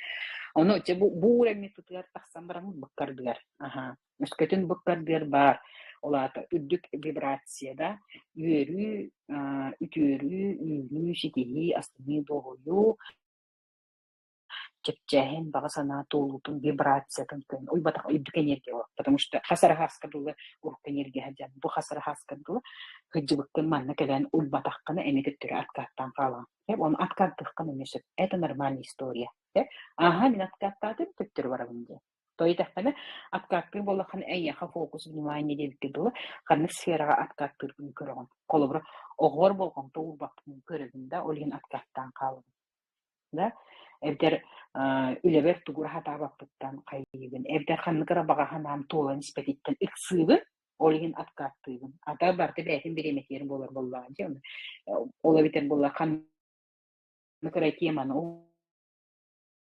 Speaker 1: Ону дьэ бу бу уурэммит тутугар тахсан бараммыт быккардыгар аһаа өскөтүн быккардыгар баар ол аата үрдүк вибрация да үөрүү үтүөрүү үүнүү ситиһии астыныы дуоһуйуу чэпчээһин, баҕа санаа туолуутун вибрациятын көн уйбатах үрдүк энергия буолар. Потому что хас араһааска дылы урукку энергия сылдьан, бу хас араһааска дылы сылдьыбыккын манна кэлэн уйбатаххына эмиэ төттөрү откаттаан хаалаҕын. Ону откаттыаххын эмиэ сөп. Это нормальная история. Аха, мин откаттаатым, төттөрү барабын диэн. То итэххинэ, откаттыыр буоллаххына эйиэхэ фокус внимания диэбиккэ дылы, ханнык сфераҕа откаттыыргын көрөҕүн. Холобура, оҕоҕор болҕомто уурбаппын көрөбүн да, ол иһин откаттаан хаалабын. Да? Эбэтэр үлэбэр тугу эрэ сатаабаппыттан хайыыбын, эбэтэр ханнык эрэ баҕа санаам туолан испэтиттэн ыксыыбын. Ол иһин откаттыыбын. Ата барыта бэйэтин бириэмэтигэр буолар буоллаҕа дии. Ол эбэтэр буолла ханнык эрэ теманы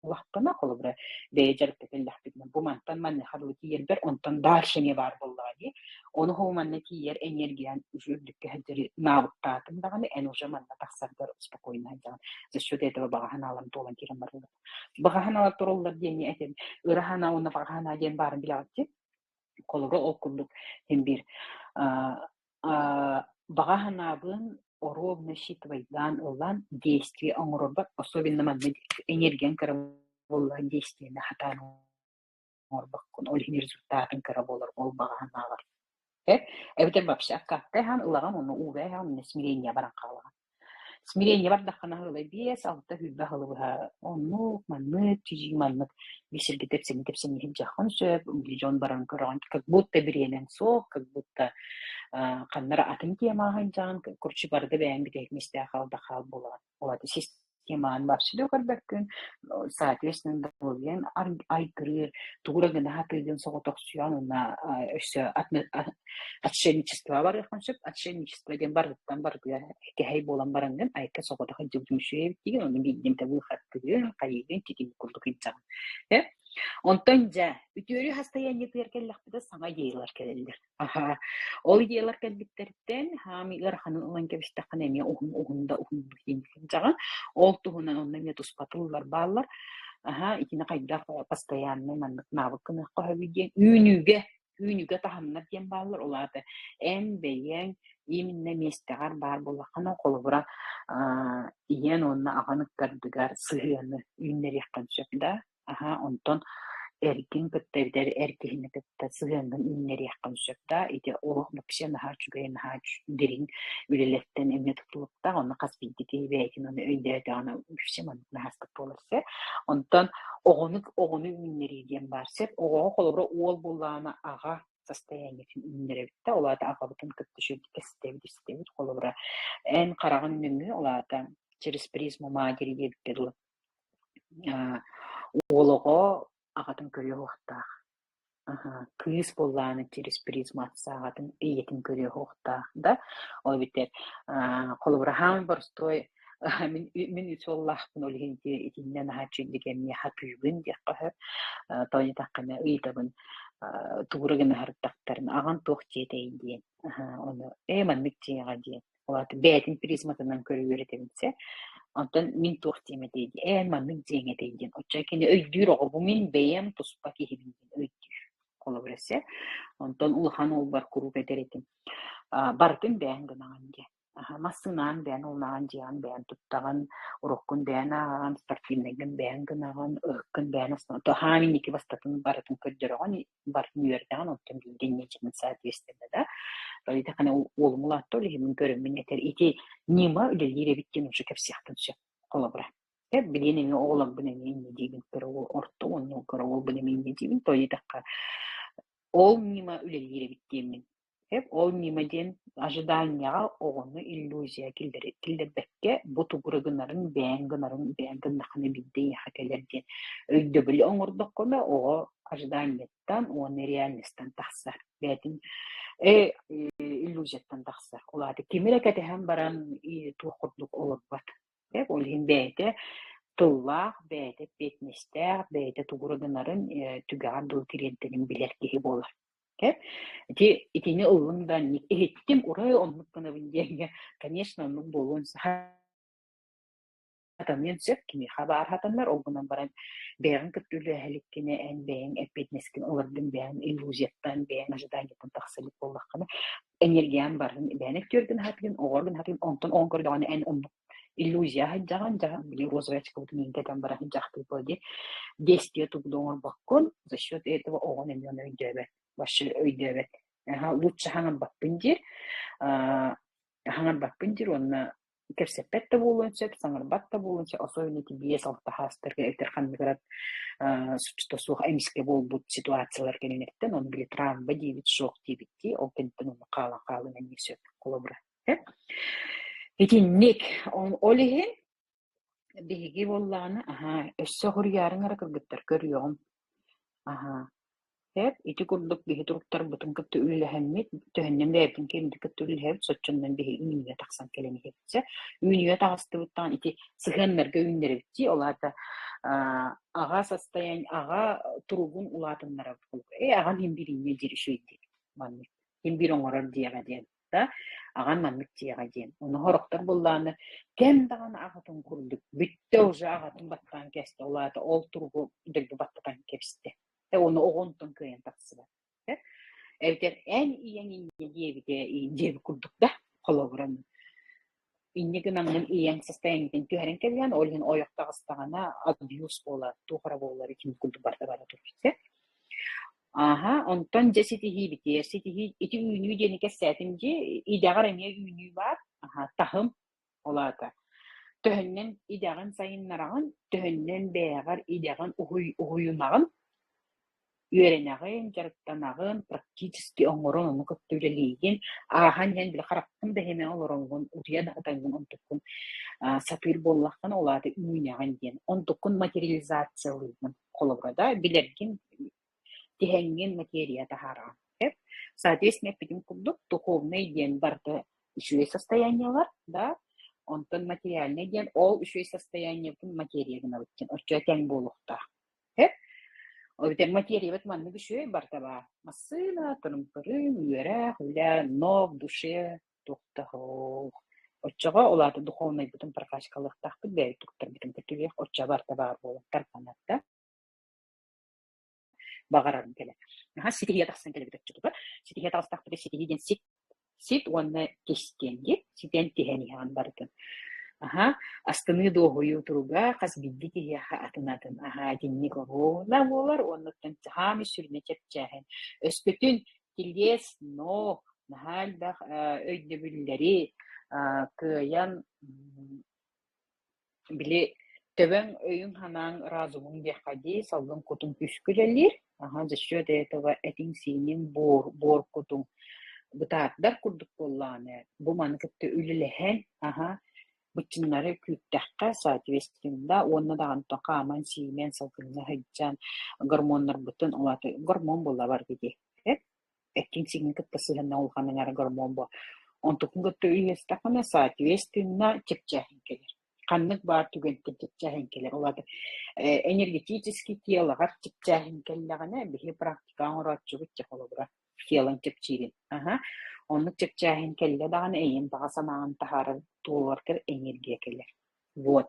Speaker 1: улаххына, холобура, бэйэ дьарыкта кэллэхпитинэ, бу мантан маныаха дылы тиийэрбэр, онтон дальше эмиэ баар буоллаҕа дии. Ону хоһу манна тиийэр энергиян уже үрдүккэ сылдьар навыктаатыҥ даҕаны, эн уже манна тахсаргар спокойно сылдьаҕын. За счет этого баҕа санааларым туолан киирэн бараллар. Баҕа санаалар тураллар диэни этим. Ыра санаа уонна баҕа санаа диэн баарын билэҕит дии. Холобура, ол курдук син биир баҕа санаабын оруобуна считывайдаан ылан действие оҥорорбор, особенно манна энергияҥ кыра буоллаҕына действиени сатаан оҥорбоккун, ол иһин результатын кыра буолар ол баҕа санааҕар. Э, эбэтэр вообще аккааттай аһаан ылаҕын уонна уурай аһаан уонна смирение баран хаалаҕын. Смирение бардаххына ыла 5, 6 сүүрбэ сылы быһа оннук, маннык, чижи маннык биир сиргэ тэпсэҥи тэпсэҥи сылдьыаххын сөп, дьон баран көрөҕүн, как будто бириэмэҥ суох, как будто ханна эрэ атын темаҕа сылдьаҕын, короче барыта бэйэҥ бүтэһик миэстэҕэ хаал да хаал буолаҕын. Ол аата темаҕын вообще да көрбөккүн, соответственно доруобуйаҥ айгырыыр, тугу эрэ гына сатыыгын соҕотохсуйан уонна өссө отшельничествоҕа барыаххын сөп. Отшельничество диэн барыттан барытыгар кэһэй буолан бараҥҥын айка соҕотох сылдьыбытым үчүгэй эбит диигин, ону биирдэ эмитэ быыхаттыгын, хайыыгын титиҥ курдук илдьэҕин. Э? Онтон дьэ, үтүөрү состояниетыгар кэллэхпитэ саҥа идеялар кэлэллэр. Аһаа, ол идеялар кэлбиттэриттэн хаамыы ыараханын ылан кэбистэххинэ эмиэ уһун-уһун да уһуннук диэн сылдьаҕын. Ол туһунан онно эмиэ туспа тыллар бааллар. Аһаа, итини хайдах постояннай маннык навык гыныахха сөбүй диэн үүнүүгэ, үүнүүгэ таһымнар диэн бааллар. Ол аата эн бэйэҥ именно миэстэҕэр баар буоллаххына, холобура, аа, ийэн уонна аҕан ыккардыгар сыһыаны үүннэриэххин сөп да. Аһаа, онтон эргин кытта эбэтэр эр киһини кытта сыһыаҥҥын үүннэриэххин сөп да, ити олох вообще наһаа үчүгэй, наһаа дириҥ үлэлэртэн эмиэ тутулуктаах, онно хас биирдии киһи бэйэтин ону өйдөөтөҕүнэ вообще маннык наһаастык буолар сөп. Онтон оҕону оҕону үүннэрии диэн баар сөп. Оҕоҕо холобура уол буоллаҕына аҕа состояниетын үүннэрэбит да, ол аата аҕабытын кытта үчүгэйдик кэпсэтэбит, истэбит. Холобура, эн хараҕын нөҥүө, ол аата через призму матери диэбиккэ дылы Уол оҕо аҕатын көрүө суохтаах, кыыс буоллаҕына через призму отца аҕатын ийэтин көрүө суохтаах да, ол эбэтэр холобура хаамай боростуой мин мин үс уоллаахпын ол иһин ити итиннэ наһаа үчүгэйдик эмиэ хатыыбын диэххэ сөп. Тоҕо диэтэххинэ ыйытабын тугу эрэ гына сырыттахтарына аҕаҥ туох диэтэй диэн. Ону ээ маннык дьиэҕэ диэн. Ол аата бэйэтин призматынан көрө үөрэтэбин сэ. Онтон мин туох диэм этэй диэн, ээ маннык диэҥ этэй диэн. Оччо кини өйдүүр оҕо бу мин бэйэм туспа киһибин диэн өйдүүр. Холобура сэ. Онтон улахан уолбар куруук этэр этим. Барытын бэйэҥ гынаҕын диэн. Массыынаҕын бэйэҥ ылынаҕын, дьиэҕин бэйэҥ туттаҕын, уруккун бэйэҥ ааҕаҕын, спортивнайгын бэйэҥ гынаҕын, ыһыккын бэйэҥ астына. То хаам инники бастатын барытын көрдөрөҕүн, барытын үөрдэҕин, онтон биирдэ инньэ соответственно да. Ыйытаххына уолум улаатта, ол иһин мин көрөммүн этэр ити ньыма үлэлиир эбит диэн уже кэпсиэхпин сөп, холобура. Билигин эмиэ оҕолорбун эмиэ инньэ диибин, кыра уол орто уонна кыра уолбун эмиэ инньэ диибин, то ыйытахха ол ньыма үлэлиир эбит диэммин Сөп, ол ньыма диэн ожиданиеҕа оҕону иллюзия киллэрбэккэ, бу тугу эрэ гынарын, бэйэҥ гынарын, бэйэҥ гыннаххына биирдэ эйиэхэ кэлэр диэн өйдөбүлү оҥордоххуна, оҕо ожиданиеттан уонна реальностан тахсар. Бэйэтин э, иллюзияттан тахсар. Ол аата кими эрэ кэтэһэн баран туох курдук олорбот. Ол иһин бэйэтэ тыллаах, бэйэтэ эппиэтинэстээх, бэйэтэ тугу эрэ гынарын, түгэҕэр дылы тириэрдэрин билэр киһи буолар. Ити итини ыллым да иһиттим, урай оннук гынабын диэҥҥэ, конечно, оннук буолуон сатаныан сөп, кимиэхэ баар сатанар, ол гынан баран бэйэҕин кытта үлэлэһэ эн бэйэҥ эппиэтинэскин ылардыҥ, бэйэҥ иллюзияттан, бэйэҥ ожиданиеттан тахса илик буоллаххына, энергиян барытын бэйэҥ өттүгэр гына оҕор гына онтон оҕоҥ көрдөҕүнэ эн оннук иллюзия сылдьаҕын, дьэ били розовая очкобутун иҥкэтэн баран сылдьахтыы буо дии, действие тугу да оҥорбоккун, за счет этого оҕон эмиэ ону өйдөөбөт, вообще өйдөөбөт. Лучше хаҥарбаппын диир, хаҥарбаппын диир уонна кэпсэппэт да буолуон сөп, саҥарбат да буолуон сөп, особенно ити 5-6 саастарга эбэтэр ханнык эрэ соччото суох эмискэ буолбут ситуациялар кэнниттэн, ону били травма диэбит, шок диэбит дии, ол кэнниттэн онно хаалан хаалан эмиэ сөп, холобура. Итинник, ол иһин биһиги буоллаҕына, аһаа, өссө хоруйаарыҥ эрэ кыргыттар көрүөҕүм. Аһаа. Сөп, ити курдук биһи туруктарбытын кытта үлэлэһэммит, төһөннөн бэйэбитин киэммитин кытта үлэлэһэбит, соччоннон биһи үүнүүгэ тахсан кэлэн иһэбит. Сөп. Үүнүүгэ таҕыстыбыт даҕаны ити сыһыаннарга үүннэрэбит дии, ол аата аҕа состояние, аҕа туругун улаатыннарабыт. Ээ, аҕам иһин биир инньэ диир үчүгэй диир маннык. Иһин биир оҥорор диэҕэ диэн да, аҕам маннык диэҕэ диэн. Ону сорохтор буоллаҕына кэм даҕаны аҕатын курдук бүттэ уже аҕатын баттаан кэстэ, ол аата ол туругу дойду баттатан кэбистэ. Уонна оҕо онтон кыайан тахсыбат. Эбэтэр эн ийэҥ инньэ диэбитэ диэбит курдук да холобура инньэ гынаҥҥын ийэҥ состояниетын түһэрэн кэбиһэн, ол иһин ойох таҕыстаҕына абьюз буолар, туох эрэ буолар итин курдук барыта бара турар. Ааһа, онтон дьэ ситиһиибитигэр ситиһии ити үүнүү диэни кэпсээтим дии, идэҕэр эмиэ үүнүү баар, аһа, таһым Ол аата төһөннөн идэҕин сайыннараҕын, төһөннөн бэйэҕэр идэҕин уһуйунаҕын, үөрэнэҕин, дьарыктанаҕын, практически оҥорон ону кытта үлэлиигин, ааһан иһэн били хараххын да иһимэ олороҥҥун, утуйа да сытаҥҥын онтуккун сатыыр буоллаххына, ол аата үүнэҕин диэн. Онтуккун материализациялыыгын холобура да, билэргин тиһэҥҥин материя таһаараҕын. Соответственно, эппитим курдук, духовный диэн барыта үчүгэй состояниелар, да, онтон материальный диэн ол үчүгэй состояниебытын материя гынабыт диэн оччо тэҥ буолуохтаах. Ол эбэтэр материябыт маннык үчүгэй барыта баар. Массыына, тырым-пырым, үөрэх, үлэ, но в душе туох да суох. Оччоҕо ол аата духовнайбытын прокачкалыахтаахпыт, бэйэбит туттарбытын көтүрүөх, оччо барыта баар буолан тарҕанар да. Баҕарарым кэлэр. Наһаа ситиһиигэ тахсан кэлэбит оччотугар. Ситиһиигэ таҕыстахпыта ситиһии диэн сит, сит уонна тис диэн дии. Ситэн тиһэн иһэҕин барытын. Аһа, астыныы дуоһуйуу туруга хас биирдии киһиэхэ атын-атын. Аһа, итинник оруолуна буолар уонна оттон хаамыы сүрүнэ чэпчээһин. Өскөтүн килиэс, но наһаа элбэх өйдөбүллэри кыайан Били төбөҥ өйүҥ-санааҥ разумуҥ диэххэ дии, салгын кутуҥ күүскэ үлэлиир, аһа за счет этого этиҥ-сииниҥ буор, буор кутуҥ бытаардар курдук буоллаҕына, бу маны кытта үлэлэһэн, аһа, быччыҥнары күүттэххэ, соответственно, уонна даҕаны хааман-сиимэн, салгыҥҥа сылдьан, гормоннарбытын, ол аата гормон буолла барыта дии, Эккин-сииҥҥин кытта сыһыаннаах улахан аҥаара гормон буо. Онтукун кытта үллэстэххинэ, соответственно, чэпчээһин кэлэр. Ханнык баар түгэнтэн чэпчээһин кэлэр. Ол аата энергетический телоҕар чэпчээһин кэллэҕинэ, биһи практика оҥорооччубут дьэ холобура телоҥ чэпчиирин. Аһа. Оннук чэпчээһин кэллэ даҕаны эйиэн баҕа санааҕын таһаарар туоларгар энергия кэлэр. Вот.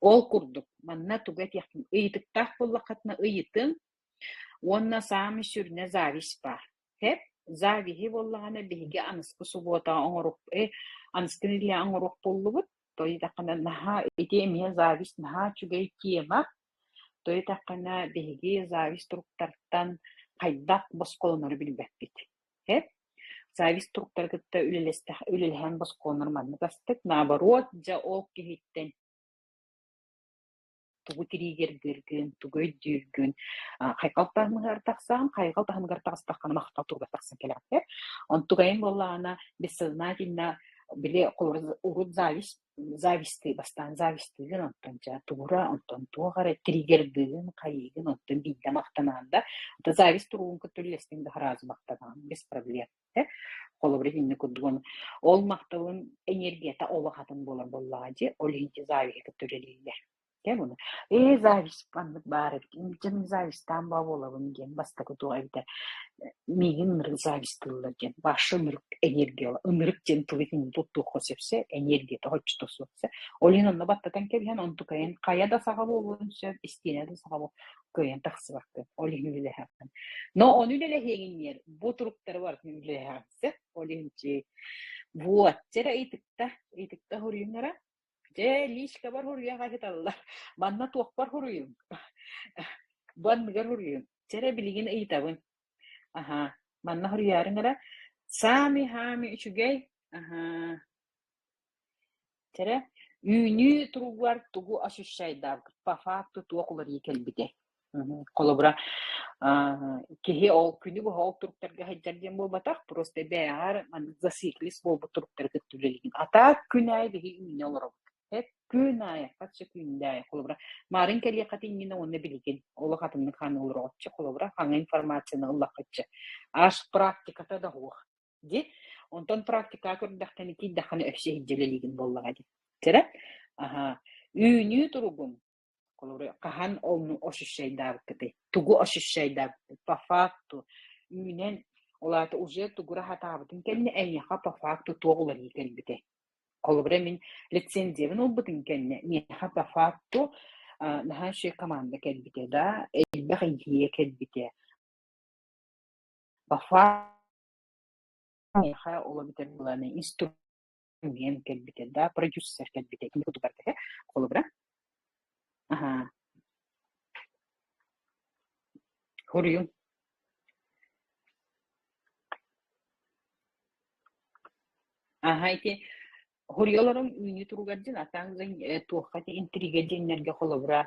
Speaker 1: Ол курдук, манна тугу этиэхпин, ыйытыктаах буоллаххытына ыйытыҥ, Уонна саамай сүрүнэ зависть баар. Һэп, завиһи буоллаҕына биһиги аныскы субуотаҕа оҥоруох аныскы нэдиэлэ оҥоруох буоллубут. То диэтэххинэ наһаа ити эмиэ зависть наһаа үчүгэй тема. То диэтэххинэ биһиги зависть туруктартан хайдах босхолонору билбэппит. Һэп, зависть туруктары кытта үлэлэстэх үлэлэһэн босхолонор маннык астык. Наоборот, дьэ ол киһиттэн тугу тириигэргииргин, тугу өйдүүргүн хайҕал таһымыгар тахсан, хайҕал таһымыгар таҕыстаххына махтал туругар тахсан кэлэҕин. Онтукайын буоллаҕына бессознательно били урут зависть завистыы бастаан завистыыгын онтон дьэ тугура онтон туох эрэ триггердыыгын хайыыгын онтон биирдэ махтанаан да зависть туругун кытта үллэстиҥ да сразу махтанаан без проблем Холобур итинник курдук ол махталын энергията олох атын буолар буоллаҕа дии, ол иһин завиһы кытта үлэлииллэр. Кэм ону ээ зависть маннык баар эбит, дьэ мин завистаан баа буолабын диэн бастакы туох эбитэ миигин ынырык завистыыллар диэн вообще ынырык энергия ынырык диэн тылы итинник туттуохха сөпсө энергията соччото суох ол иһин онно баттатан кэбиһэн онтукайын хайа да саҕа буолуон сөп истиэнэ да саҕа кыайан тахсыбаккын, ол иһин үлэлэһэҕин. Но ону үлэлэһиэҥин бу туруктары барытын үлэлэһэҕин сөп. Ол иһин вот, чэ ыйытыкта, ыйытыкта хоруйуҥ Дьэ, личкабар хоруйа хаһыталлар. Манна туохпар хоруйуҥ? Бу анныгар хоруйуҥ. Чэ эрэ билигин ыйытабын. Аһаа, манна хоруйаарыҥ эрэ. Саамый-хаамый үчүгэй. Аһаа. Чэрэ, үүнүү туругар тугу ощущайдаабыт, по факту туох уларыйыы кэлбитэй? Холобура, киһи ол күнү быһа ол туруктарга сылдьар диэн буолбатах, просто бэйэҕэр маннык зациклист буолбут туруктары кытта үлэлиигин. А так күн аайы биһи үүнэ олоробут. Күн аайы, хас да күндэ аайы, холобура, маарын кэлиэххит иннинэ уонна билигин олох атыннык ханыылароҕуччу, холобура, хаҥа информацияны ыллаххытчы. Аж практиката да суох. Дии. Онтон практикаҕа көрдөхтөнө киирдэххинэ өссө иһирдьэ үлэлиигин буоллаҕа дии. Кэрэ? Аһаа. Үүнүү туругун Холобура, хаһан ону ощущайдаабыккытый? Тугу ощущайдаабыккытый? По факту үүнэн, ол аата уже тугу эрэ сатаабытын кэннэ эйиэхэ по факту туох уларыйыы кэлбитэй? Холобура, мин лицензиябын ылбытым кэннэ миэхэ по факту наһаа үчүгэй команда кэлбитэ да, элбэх идея кэлбитэ. По факту миэхэ ол эбэтэр былааны инструмент кэлбитэ да, продюсер кэлбитэ. Кини курдук барыта холобура. Аһаа. Хоруйуҥ. Аһа ити хоруйа олорон үүнүү туругар дьин атаҥ туохха ити интрига диэннэргэ холобура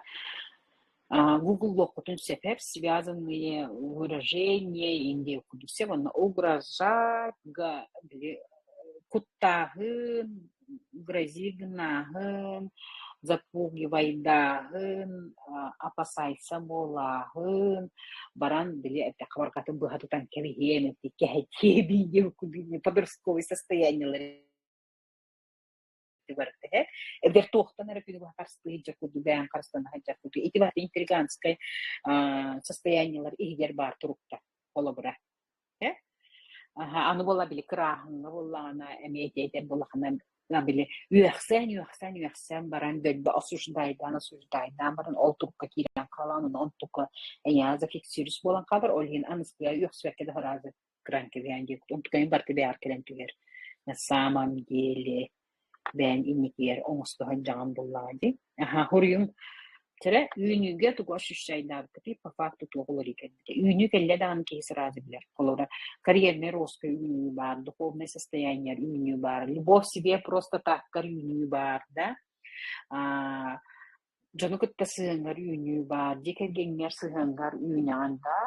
Speaker 1: гугллуоххутун сөп связанные выражения индия курдук сөп уонна угрожать били куттааһын грози гынааһын запугивайдааһын опасайса буолааһын баран били этэ хабарҕатын быһа тутан кэбиһиэм эти кэһэтиэ биир подростковый состояниелары барыта эдэр туохтан эрэ күнү быһа харыстыы сылдьар курдук бэйэҥ харыстана сылдьар курдук ити барыта интриганскай состояниелар иһигэр баар туруктар холобура Аны буолла били кырааһыҥҥа буоллаҕына эмиэ ити этэр буоллаххына били үөхсэн үөхсэн үөхсэн баран дөлбө осуждайдаан осуждайдаан баран ол турукка киирэн хаалан ону онтукка эйиэхэ зафиксируюсь буолан хаалар ол иһин аныскыга үөхсүбэккэ да сразу кыраан кэбиһэн диэбит онтукайын барыта бэйэҕэр кэлэн түһэр на самом деле бэйэҥ инникигэр оҥосто сылдьаҕын буоллаҕа дии. Аһаа, хоруйуҥ чэрэ үүнүүгэ тугу ощущайдаабыккытый по факту туох уларыйа кэлбитэ. Үүнүү кэллэ даҕаны киһи сразу билэр. Холобура, карьернай ростка үүнүү баар, духовнай состояниеҕар үүнүү баар, любовь себе просто таккар үүнүү баар да. Аа, Дьону кытта сыһыаҥҥар үүнүү баар, дьиэ кэргэҥҥэр сыһыаҥҥар үүнэҕин да,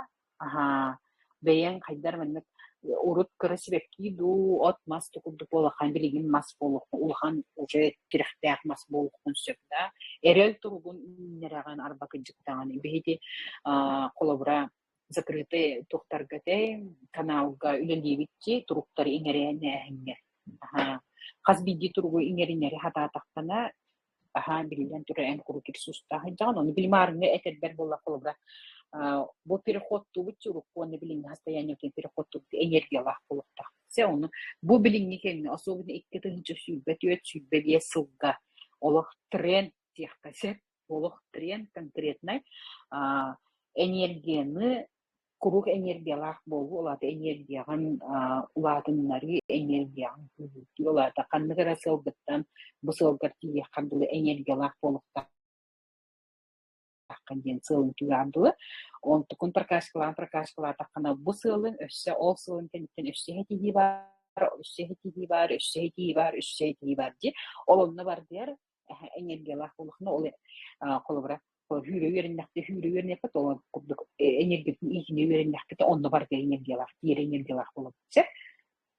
Speaker 1: аһаа, бэйэҥ хайдах маннык урут кыра сибэкки дуу, от-мас да курдук буолаххын билигин мас буолуоххун, улахан уже тирэхтээх мас буолуоххун сөп да. Эрэл туругун үүннэрэҕин арба кырдьыктаҕын. Биһиги аа холобура закрытый туохтарга этэй каналга үлэлиибит дии туруктары иҥэринээһиҥҥэ. Аһаа, хас биирдии туругу иҥэринэри сатаатаххына Аһаа, биллэн турар, эн куруук ресурстаах сылдьаҕын. Ону билимаарыҥҥа этэрбэр буолла холобура, бу переходтуубут урукку уонна билиҥҥи состояниетын переходтуубут энергиялаах буолуохтаах. Все ону бу билиҥҥи кэмҥэ, особенно 2024, 25 сылга олох тренд диэххэ сөп. Олох тренд конкретнай энергияны Куруук энергиялаах буолуу, ол аата энергияҕын улаатыннарыы, энергияҕын күүһүрдүү, ол аата ханнык эрэ сыалгыттан бу сыалгар тиийиэххэр дылы энергиялаах буолуохтааххын диэн сыалын түгэҕэр дылы. Онтукун прокачкалаан прокачкалаатаххына бу сыалыҥ өссө ол сыалын кэнниттэн өссө ситиһии баар, өссө ситиһии баар, өссө ситиһии баар, өссө ситиһии баар дии. Ол онно бардыар энергиялаах буоллаххына ол холобура Хүүрэ үөрэннэхтэ, хүүрэ үөрэниэхпит, ол курдук энергиятын иитинэ үөрэннэхпит, онно барыта энергиялаах, тиэрэ энергиялаах буолабыт. Сөп?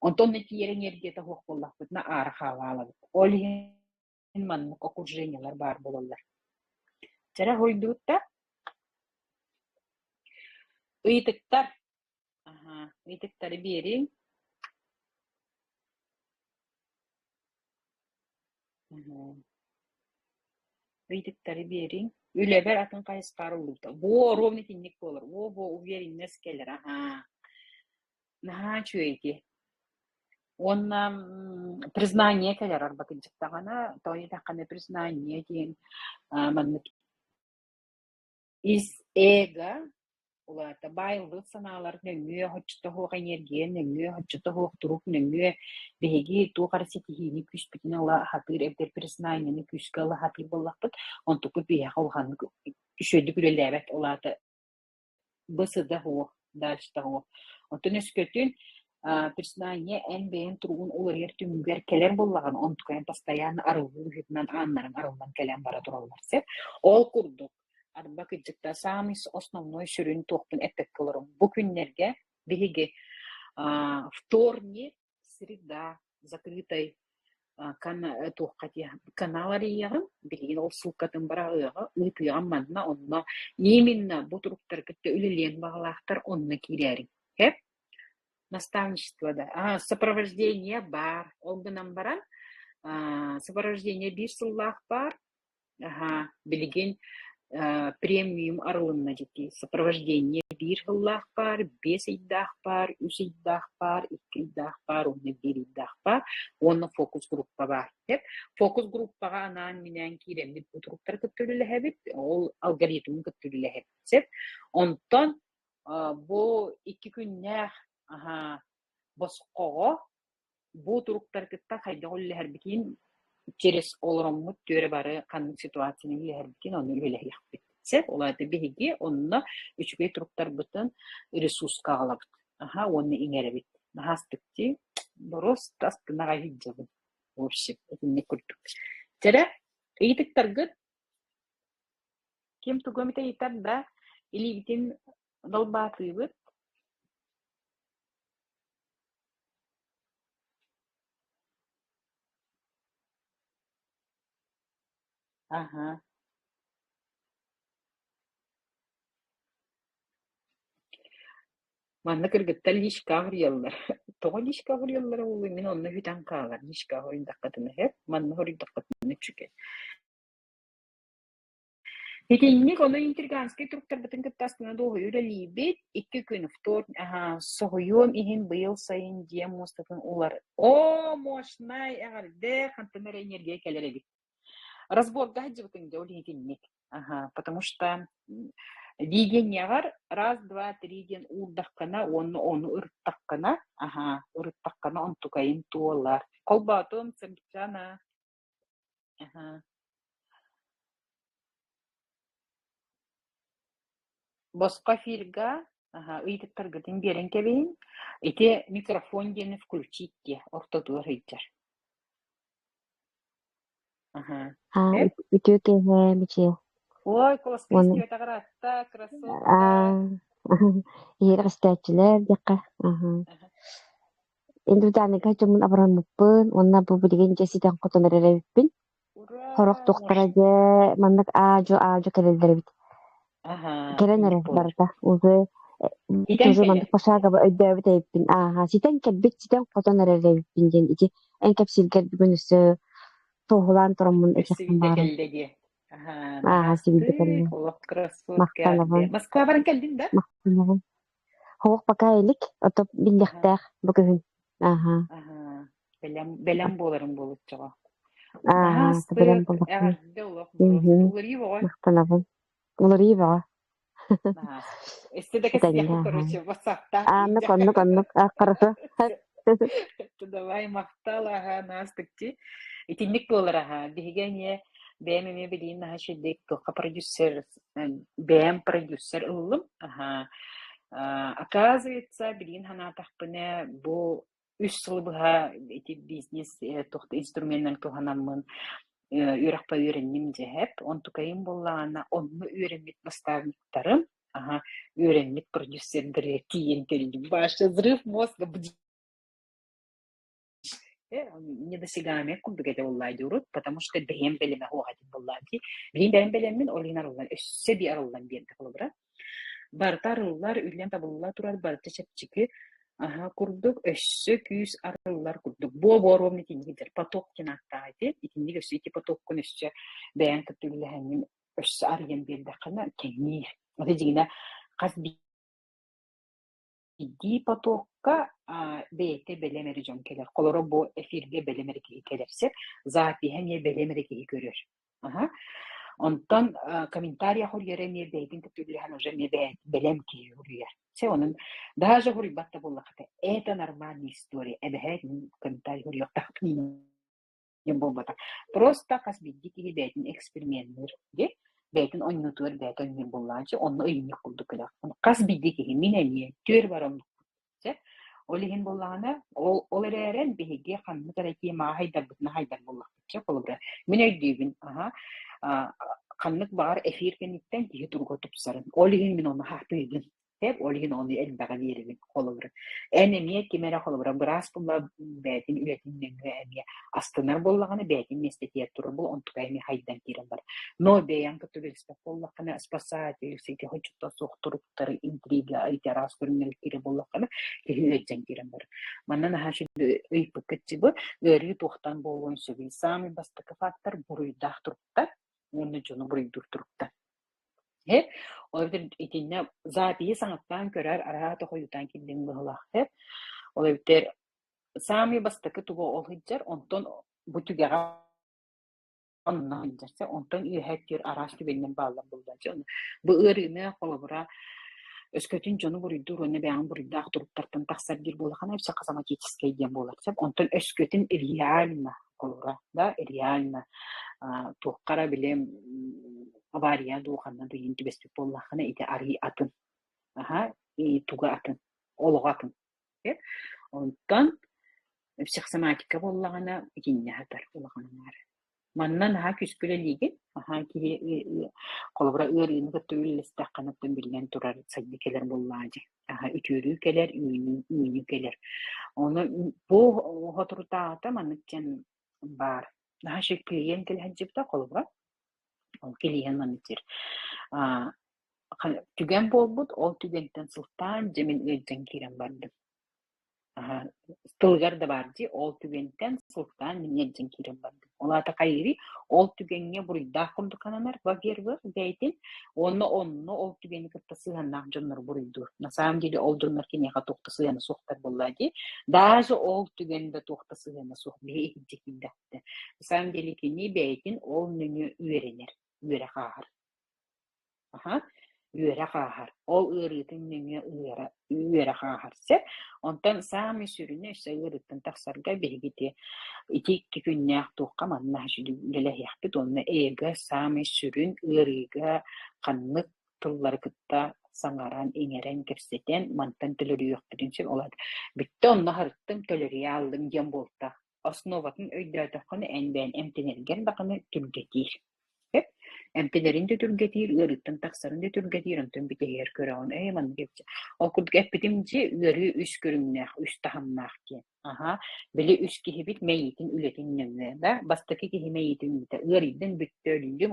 Speaker 1: Онтон онно тиэрэ энергията суох буоллахпытына, аара хаалаалабыт. Ол иһин маннык окружениелар баар буолаллар. Чэрэ хоруйдубут да? Ыйытыктар. Аһаа, ыйытыктары биэриҥ. Ыйытыктары биэриҥ. Үлэбэр атын хайысхаар ыллыбыта. Во, ровно итинник буолар. Во, во, уверенность кэлэр. Аһаа. Наһаа үчүгэй ити. Уонна признание кэлэр арба кырдьыктаҕына, тоҕо диэтэххинэ признание диэн маннык Ис эго улаата баайыллыбыт санаалар нөҥүө, оччото суох эниэргийэ нөҥүө, оччото суох турук нөҥүө биһиги туох эрэ ситиһиини күүспүтүн ыла сатыыр эбэтэр признаниены күүскэ ыла сатыыр буоллахпыт, онтукпут биһиэхэ улаханнык үчүгэйдик үлэлээбэт, ол аата БСД суох, дальше суох. Оттон өскөтүн признание эн бэйэҥ туругун уларыйар түмүгэр кэлэр буоллаҕына, онтукайын постоянно арыллыы быһыытынан ааннарыҥ арыллан кэлэн бара тураллар сөп. Ол курдук, арба кырдьыкта саамай основной сүрүн туохпун эппэккэ олоробун. Бу күннэргэ биһиги вторник, среда закрытай. Туохха канал арыйыаҕым, билигин ол ссылкатын быраҕыаҕа, ыытыаҕым манна, онно именно бу туруктары кытта үлэлиэн баҕалаахтар онно киирээриҥ. Сөп? Наставничество да. А, сопровождение баар. Ол гынан баран, сопровождение биир сыллаах баар, Аһаа, билигин премиум арылынна дьити. Сопровождение биир сыллаах баар, 5 ыйдаах баар, 3 ыйдаах баар, 2 ыйдаах баар уонна 1 ыйдаах баар уонна фокус-группа баар. Фокус-группаҕа анаан-минээн киирэммит бу туруктары кытта үлэлэһэбит, ол алгоритмын кытта үлэлэһэбит. Сөп. Онтон бу 2 күннээх аһаа, босхоҕо бу туруктары кытта хайдах үлэлэһэрбитин через олороммут түөрэ бары ханнык ситуацияны үлэлэһэрбитин ону үлэлэһиэхпит. Сөп, ол аата биһиги онно үчүгэй туруктарбытын ресурска аҕалабыт. Аха, уонна иҥэрэбит. Наһаа астык дии. Боруоста астына аҕай сылдьабын. В общем, итинник курдук. Чэрэ, ыйытыктаргыт ким тугу эмит ыйытар да, илиибитин далбаатыыбыт. Аһа. Манна кыргыттар личка хоруйаллар. Тоҕо личка хоруйаллара буолуой? Мин онно сүтэн хаалар. Личка хоруйдаххытына сөп, манна хоруйдаххытына үчүгэй. Итинник ону интриганскай туруктарбытын кытта астына дуоһуйа үлэлиибит. 2 күн вторник, аһаа, соһуйуом иһин быйыл сайын дьиэм муостатын улар. Оо, мощнай эҕэрдэ, хантан эрэ энергия кэлэр эбит. Разборга сылдьыбытыҥ дьэ ол итинник. Аһаа, потому что видениеҕар раз, два, три диэн уурдаххына уонна ону ырыттаххына, аһаа, ырыттаххына онтукайын туолар. Холбоотум, Саргычана. Аһаа. Босхо эфирга ыйытыктаргытын биэрэн кэбиһиҥ. Ити микрофон диэни включить диэ ортотугар сылдьар. Аһаа.
Speaker 2: Аа,
Speaker 1: Эп?
Speaker 2: үтүө киэһэ Мичийэ.
Speaker 1: Ой, куоска
Speaker 2: Уонна
Speaker 1: истибэтэҕэр аатта, красотка.
Speaker 2: аа, иһирэх истээччилэр диэххэ. Аһаа.
Speaker 1: Аһа.
Speaker 2: Индивидуальнайга дьоммун абыраммыппын уонна бу билигин дьэ ситэн-хотон эрэр эбиппин. Сорох
Speaker 1: Ура!
Speaker 2: туохтара
Speaker 1: Мощно.
Speaker 2: дьэ маннык аа-дьуо аа-дьуо кэлэллэр эбит.
Speaker 1: Аһаа,
Speaker 2: Кэлэн
Speaker 1: итинник
Speaker 2: эрэр
Speaker 1: буолар.
Speaker 2: барыта. Уже
Speaker 1: Ситэн
Speaker 2: уже
Speaker 1: кэлэр.
Speaker 2: маннык пошагово өйдөөбүт эбиппин. Ааһа, ситэн кэлбит, ситэн-хотон эрэр эбиппин диэн ити эн кэпсииргэр бүгүн өссө туоһулаан тураммын
Speaker 1: Өссө
Speaker 2: этиэхпин
Speaker 1: биирдэ
Speaker 2: баҕарабын.
Speaker 1: кэллэ диэ. Аһаа,
Speaker 2: Ааһа, сибилдэ
Speaker 1: наһаастык,
Speaker 2: кэллэ.
Speaker 1: олох красотка.
Speaker 2: Махтанабын,
Speaker 1: Москва баран кэллиҥ да?
Speaker 2: махтанабын. Суох пока илик, ото
Speaker 1: Аһаа.
Speaker 2: биллиэхтээх бу күһүн. Ааһа,
Speaker 1: Аһаа, бэлэм, бэлэм буоларым буолуччуга.
Speaker 2: ааһа,
Speaker 1: Наһаа
Speaker 2: бэлэм
Speaker 1: астык,
Speaker 2: буоллахпына.
Speaker 1: эҕэрдэ олох боруоста
Speaker 2: Мгм.
Speaker 1: уларыйыы оҕо.
Speaker 2: Махтанабын. Уларыйыы бөҕө.
Speaker 1: Наһаа астык. Өссө да
Speaker 2: Этэҥҥэ,
Speaker 1: кэпсиэхпит,
Speaker 2: аһа.
Speaker 1: короче, ватсаптаах
Speaker 2: Ааннык,
Speaker 1: тиийдэ.
Speaker 2: оннук, оннук. А, хорошо.
Speaker 1: Давай, махтал, аһаа, наһаа астык дии. Итинник буолар аһаа. Биһиги эмиэ бэйэм эмиэ билигин наһаа үчүгэйдик туохха продюсер, бэйэм продюсер ыллым. Аһаа. Оказывается, билигин санаатахпына, бу үс сылы быһа ити бизнес туох да инструменнарын туһанаммын үөрэхпэ үөрэнним дьэһэп. Онтукайым буоллаҕына, онно үөрэммит наставниктарым, аһа, үөрэммит продюсердары тиийэн кэллим. Вообще взрыв мозга недосягаемый курдук этэ буоллаа дии урут, потому что бэйэм бэлэмэ суох этим буоллаа дии. Билигин бэйэм бэлэммин, ол иһин арыллан, өссө бии арыллан биэрдэ холобура. Барыта арыллар, үлэм табылла турар, барыта чэпчэки аһа курдук, өссө күүс арыллар курдук. Буо-буо ровно итинник этэр. Поток диэн ааттаах ити. Итинник өссө ити потоккун өссө бэйэҥ кытта үллэһэҥҥин өссө арыйан биэрдэххинэ кэҥиир. Ити дьиҥинэ хас биирдии потокка бэйэтэ бэлэм эрэ дьон кэлэр. Холобура, бу эфиргэ бэлэм эрэ киһи кэлэр сөп. Запиһа эмиэ бэлэм эрэ киһи көрөр. Аһа. Онтон комментарий хоруйара эмиэ бэйэтин кытта үлэлэһэн уже эмиэ бэлэм киһи хоруйар. Чэ, онон даже хоруйбат да буоллаххына, это нормальная история. Эбэһээт мин комментарий хоруйуохтаахпын диэн буолбатах. Просто хас биирдии киһи бэйэтин эксперименныыр дии, бэйэтин онньуутугар бэйэтэ онньуур буоллаҕа онно ыйынньык курдук кэлэр. Хас биирдии киһи мин эмиэ түөр бар оннукпут. Чэ, ол иһин буоллаҕына, ол, ол эрээрэн биһиги ханнык эрэ темаҕа хайдарбытына хайдар буоллахпыт. Чэ, холобура, мин өйдүүбүн, аһа, ханнык баҕар эфир кэнниттэн киһи туруга тупсарын. Ол иһин мин ону хаатыыбын. Сөп, ол иһин ону элбэҕи биэрэбин, холобура. Эн эмиэ ким эрэ холобура быраас буолла бэйэтин үлэтин нөҥүө эмиэ астынар буоллаҕына бэйэтин миэстэтигэр турар буол онтука эмиэ хайдан киирэн барар. Но бэйэҥ кытта үлэлэспэт буоллаххына спасатель, сити хочута суох туруктары, интрига ити араас көрүҥнэри киирэр буоллаххына киһи ыалдьан киирэн барар. Манна наһаа үчүгэй ыйыппыккыт дьыбы ыарыы туохтан буолуон сөбүй? Саамай бастакы фактор буруйдаах туруктар уонна дьону буруйдуур туруктар. Һэ, ол эбэтэр итиннэ запиһи саҥаттаан көрөр, араата хойутаан киирдиҥ быһыылаах һэ. Ол эбэтэр саамай бастакы тугу ол сылдьар, онтон бу түгэҕэ онно сылдьар сэ, онтон үөһэ өттүгэр араас түгэннэр бааллар буоллааччы. Ону бу ыарыыны холобура өскөтүн дьону буруйдуур уонна бэйэҕин буруйдаах туруктартан тахсар диир буоллаххына психосоматическай диэн буолар сөп. Онтон өскөтүн реально холобура да реально туохха эрэ били авария дуу ханна дуу иһин түбэспит буоллаххына ити арыы атын аһа и туга атын олоҕо атын онтон психосоматика буоллаҕына итиннэ сытар улахан аҥаар манна наһаа күүскэ үлэлиигин аһаа киһи холобура ыарыыны кытта үлэлэстэххинэ оттон биллэн турар сайдыы кэлэр буоллаҕа дии аһа үтүөрүү кэлэр үүнүү үүнүү кэлэр ону бу соторутааҕыта маннык диэн баар наһаа үчүгэй клиент кэлэ сылдьыбыта холобура ол клиент маннык диир түгэн буолбут ол түгэнтэн сылтаан дьэ мин ыалдьан киирэн бардым Тылыгар да баар дии, ол түгэнтэн сылтаан мин ыалдьан киирэн бардым. Ол аата хайыырый, ол түгэҥҥэ буруйдаах курдук сананар, во-первых, бэйэтин, уонна онно ол түгэни кытта сыһыаннаах дьоннору буруйдуур. На самом деле ол дьоннор киниэхэ туох да сыһыана суохтар буоллаа дии. Даже ол түгэн да туох да сыһыана суох биһи иһирдьэ киирдэхтэ. На самом деле кини бэйэтин ол нөҥүө үөрэнэр, үөрэх ааһар. Аһа, үөрэх ааһар. Ол ыарыытын нөҥүө ыара үөрэх ааһар сөп. Онтон саамай сүрүнэ өссө ыарыыттан тахсарга биһиги ити ити икки күннээх туохха манна үлэлэһиэхпит уонна эйэгэ саамай сүрүн ыарыыга ханнык тыллары кытта саҥаран, иҥэрэн, кэпсэтэн мантан төлөрүйүөхпүтүн сөп. Ол аата бүттэ онно аһарыттым, төлөрүйэ ааллым диэн буолта. Основатын өйдөөтөххүнэ эн бэйэн эмтэнэргэр даҕаны түргэтиир. Сөп. Эмтэнэрин да түргэтиир, ыарыыттан тахсарын да түргэтиир, онтон бүтэһигэр көрөҕүн, ээ маннык эбит. Ол курдук эппитим дии, ыарыы үс көрүҥнээх, үс таһымнаах диэн. Аһа, били үс киһибит мэйиитин үлэтин нөҥүө да, бастакы киһи мэйиитин үлэтэ ыарыйдым, бүттэ, өллүм,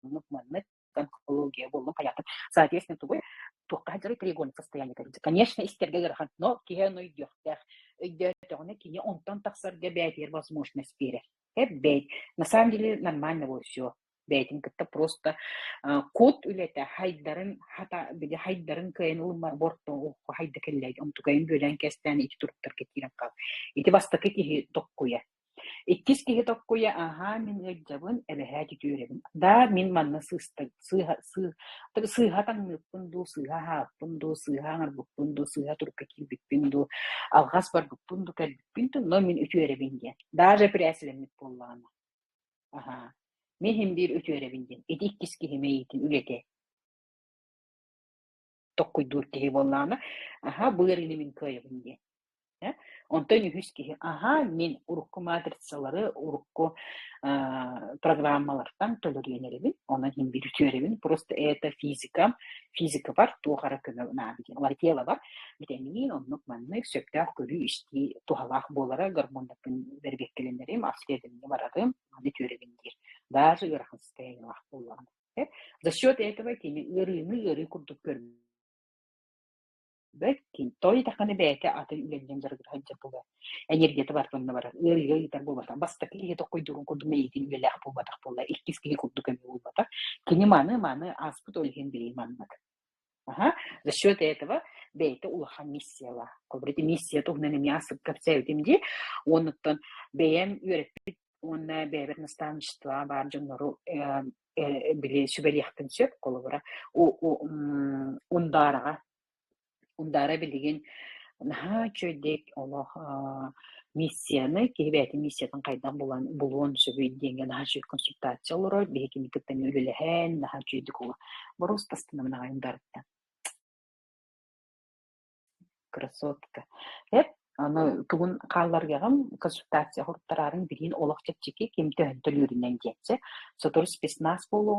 Speaker 1: оннук маннык онкология буоллун хайаатын. Соответственно, тугуй? Туохха сылдьарый треугольник состояние Конечно, истэргэ ыарахан, но киһи ону өйдүөхтээх. Өйдөөтөҕүнэ кини онтон тахсарга бэйэтигэр возможность биэрэр. Бэйт. На самом деле нормально вот все. Бэйэтин кытта просто код үлэтэ хайдарын хата били хайдарын кыайан ылыммар борто хайда кэллэ онтукайын бүөлээн кэстээн ити туруктарга киирэн хаал. Ити бастакы киһи токкуйа. Иккис киһи токкуйа аһаа мин ыалдьабын, эбэһээт үтүөрэбин. Да мин манна сыыста сыыһа сыы сыыһа таҥныыппын дуу, сыыһа аһааппын дуу, сыыһа аҥарбыппын дуу, сыыһа турукка киирбиппин дуу, алҕас барбыппын дуу, кэлбиппин дуу, но мин үтүөрэбин диэн. Даже эпирээсилэммит буоллаҕына. Аһаа. Мин иһин биир үтүөрэбин диэн. Ити иккис киһи мэйиитин үлэтэ. Токкуйдуур киһи буоллаҕына, аһаа бу ыарыыны мин кыайабын диэн. Э? Онтон үһүс киһи, аһаа, мин урукку матрицалары, урукку программалартан төлөрүйэн эрэбин, онон иһин биир үтүөрэбин, просто это физика, физикабар туох эрэ көмө наада диэн. Олар телобар битэмиин, оннук маннык сөптөөх көрүү-истии туһалаах буолара, гормоннарбын бэрбиэккэлэнэрим, обследование барарым, маны үтүөрэбин диир. Даже ыарахан состояниелаах буоллаҕына. За счет этого кини ыарыыны ыарыы курдук көрбөт Той даҕаны бэйэтэ атын үлэннэн дьарыгыра сылдьар буолар. Энергията барыта онно барар. Ыарыыга ыытар буолбатах. Бастакы киһи токкойдуурун курдук мэйиитин үлэлээх буолбатах буолла. Иккис киһи курдук эмиэ буолбатах. Кини маны, маны ааспыт ол иһин билии маннык. Аха. За счет этого бэйэтэ улахан миссиялаах. Холобур, ити миссия туһунан эмиэ ааспыт кэпсээбитим дии. Уонуттан бэйэм үөрэппит уонна бэйэбэр наставничествоҕа баар дьоннору били сүбэлиэхпин сөп. Холобура, Ундаараҕа Ундаара билигин наһаа үчүгэйдик олох миссияны, киһи бэйэтин миссиятын хайдах булан булуон сөбүй диэҥҥэ наһаа үчүгэй консультация олорор, биһи кини кытта эмиэ үлэлэһэн, наһаа үчүгэйдик олох боруоста астынабын аҕай Ундаарыттан. Красотка. Эп, аны тугун хаалларыаҕым, консультация суруттараарыҥ билигин олох чэпчэки, ким төһөн төлүүрүнэн диэччи. Сотору спецназ буолуоҕа.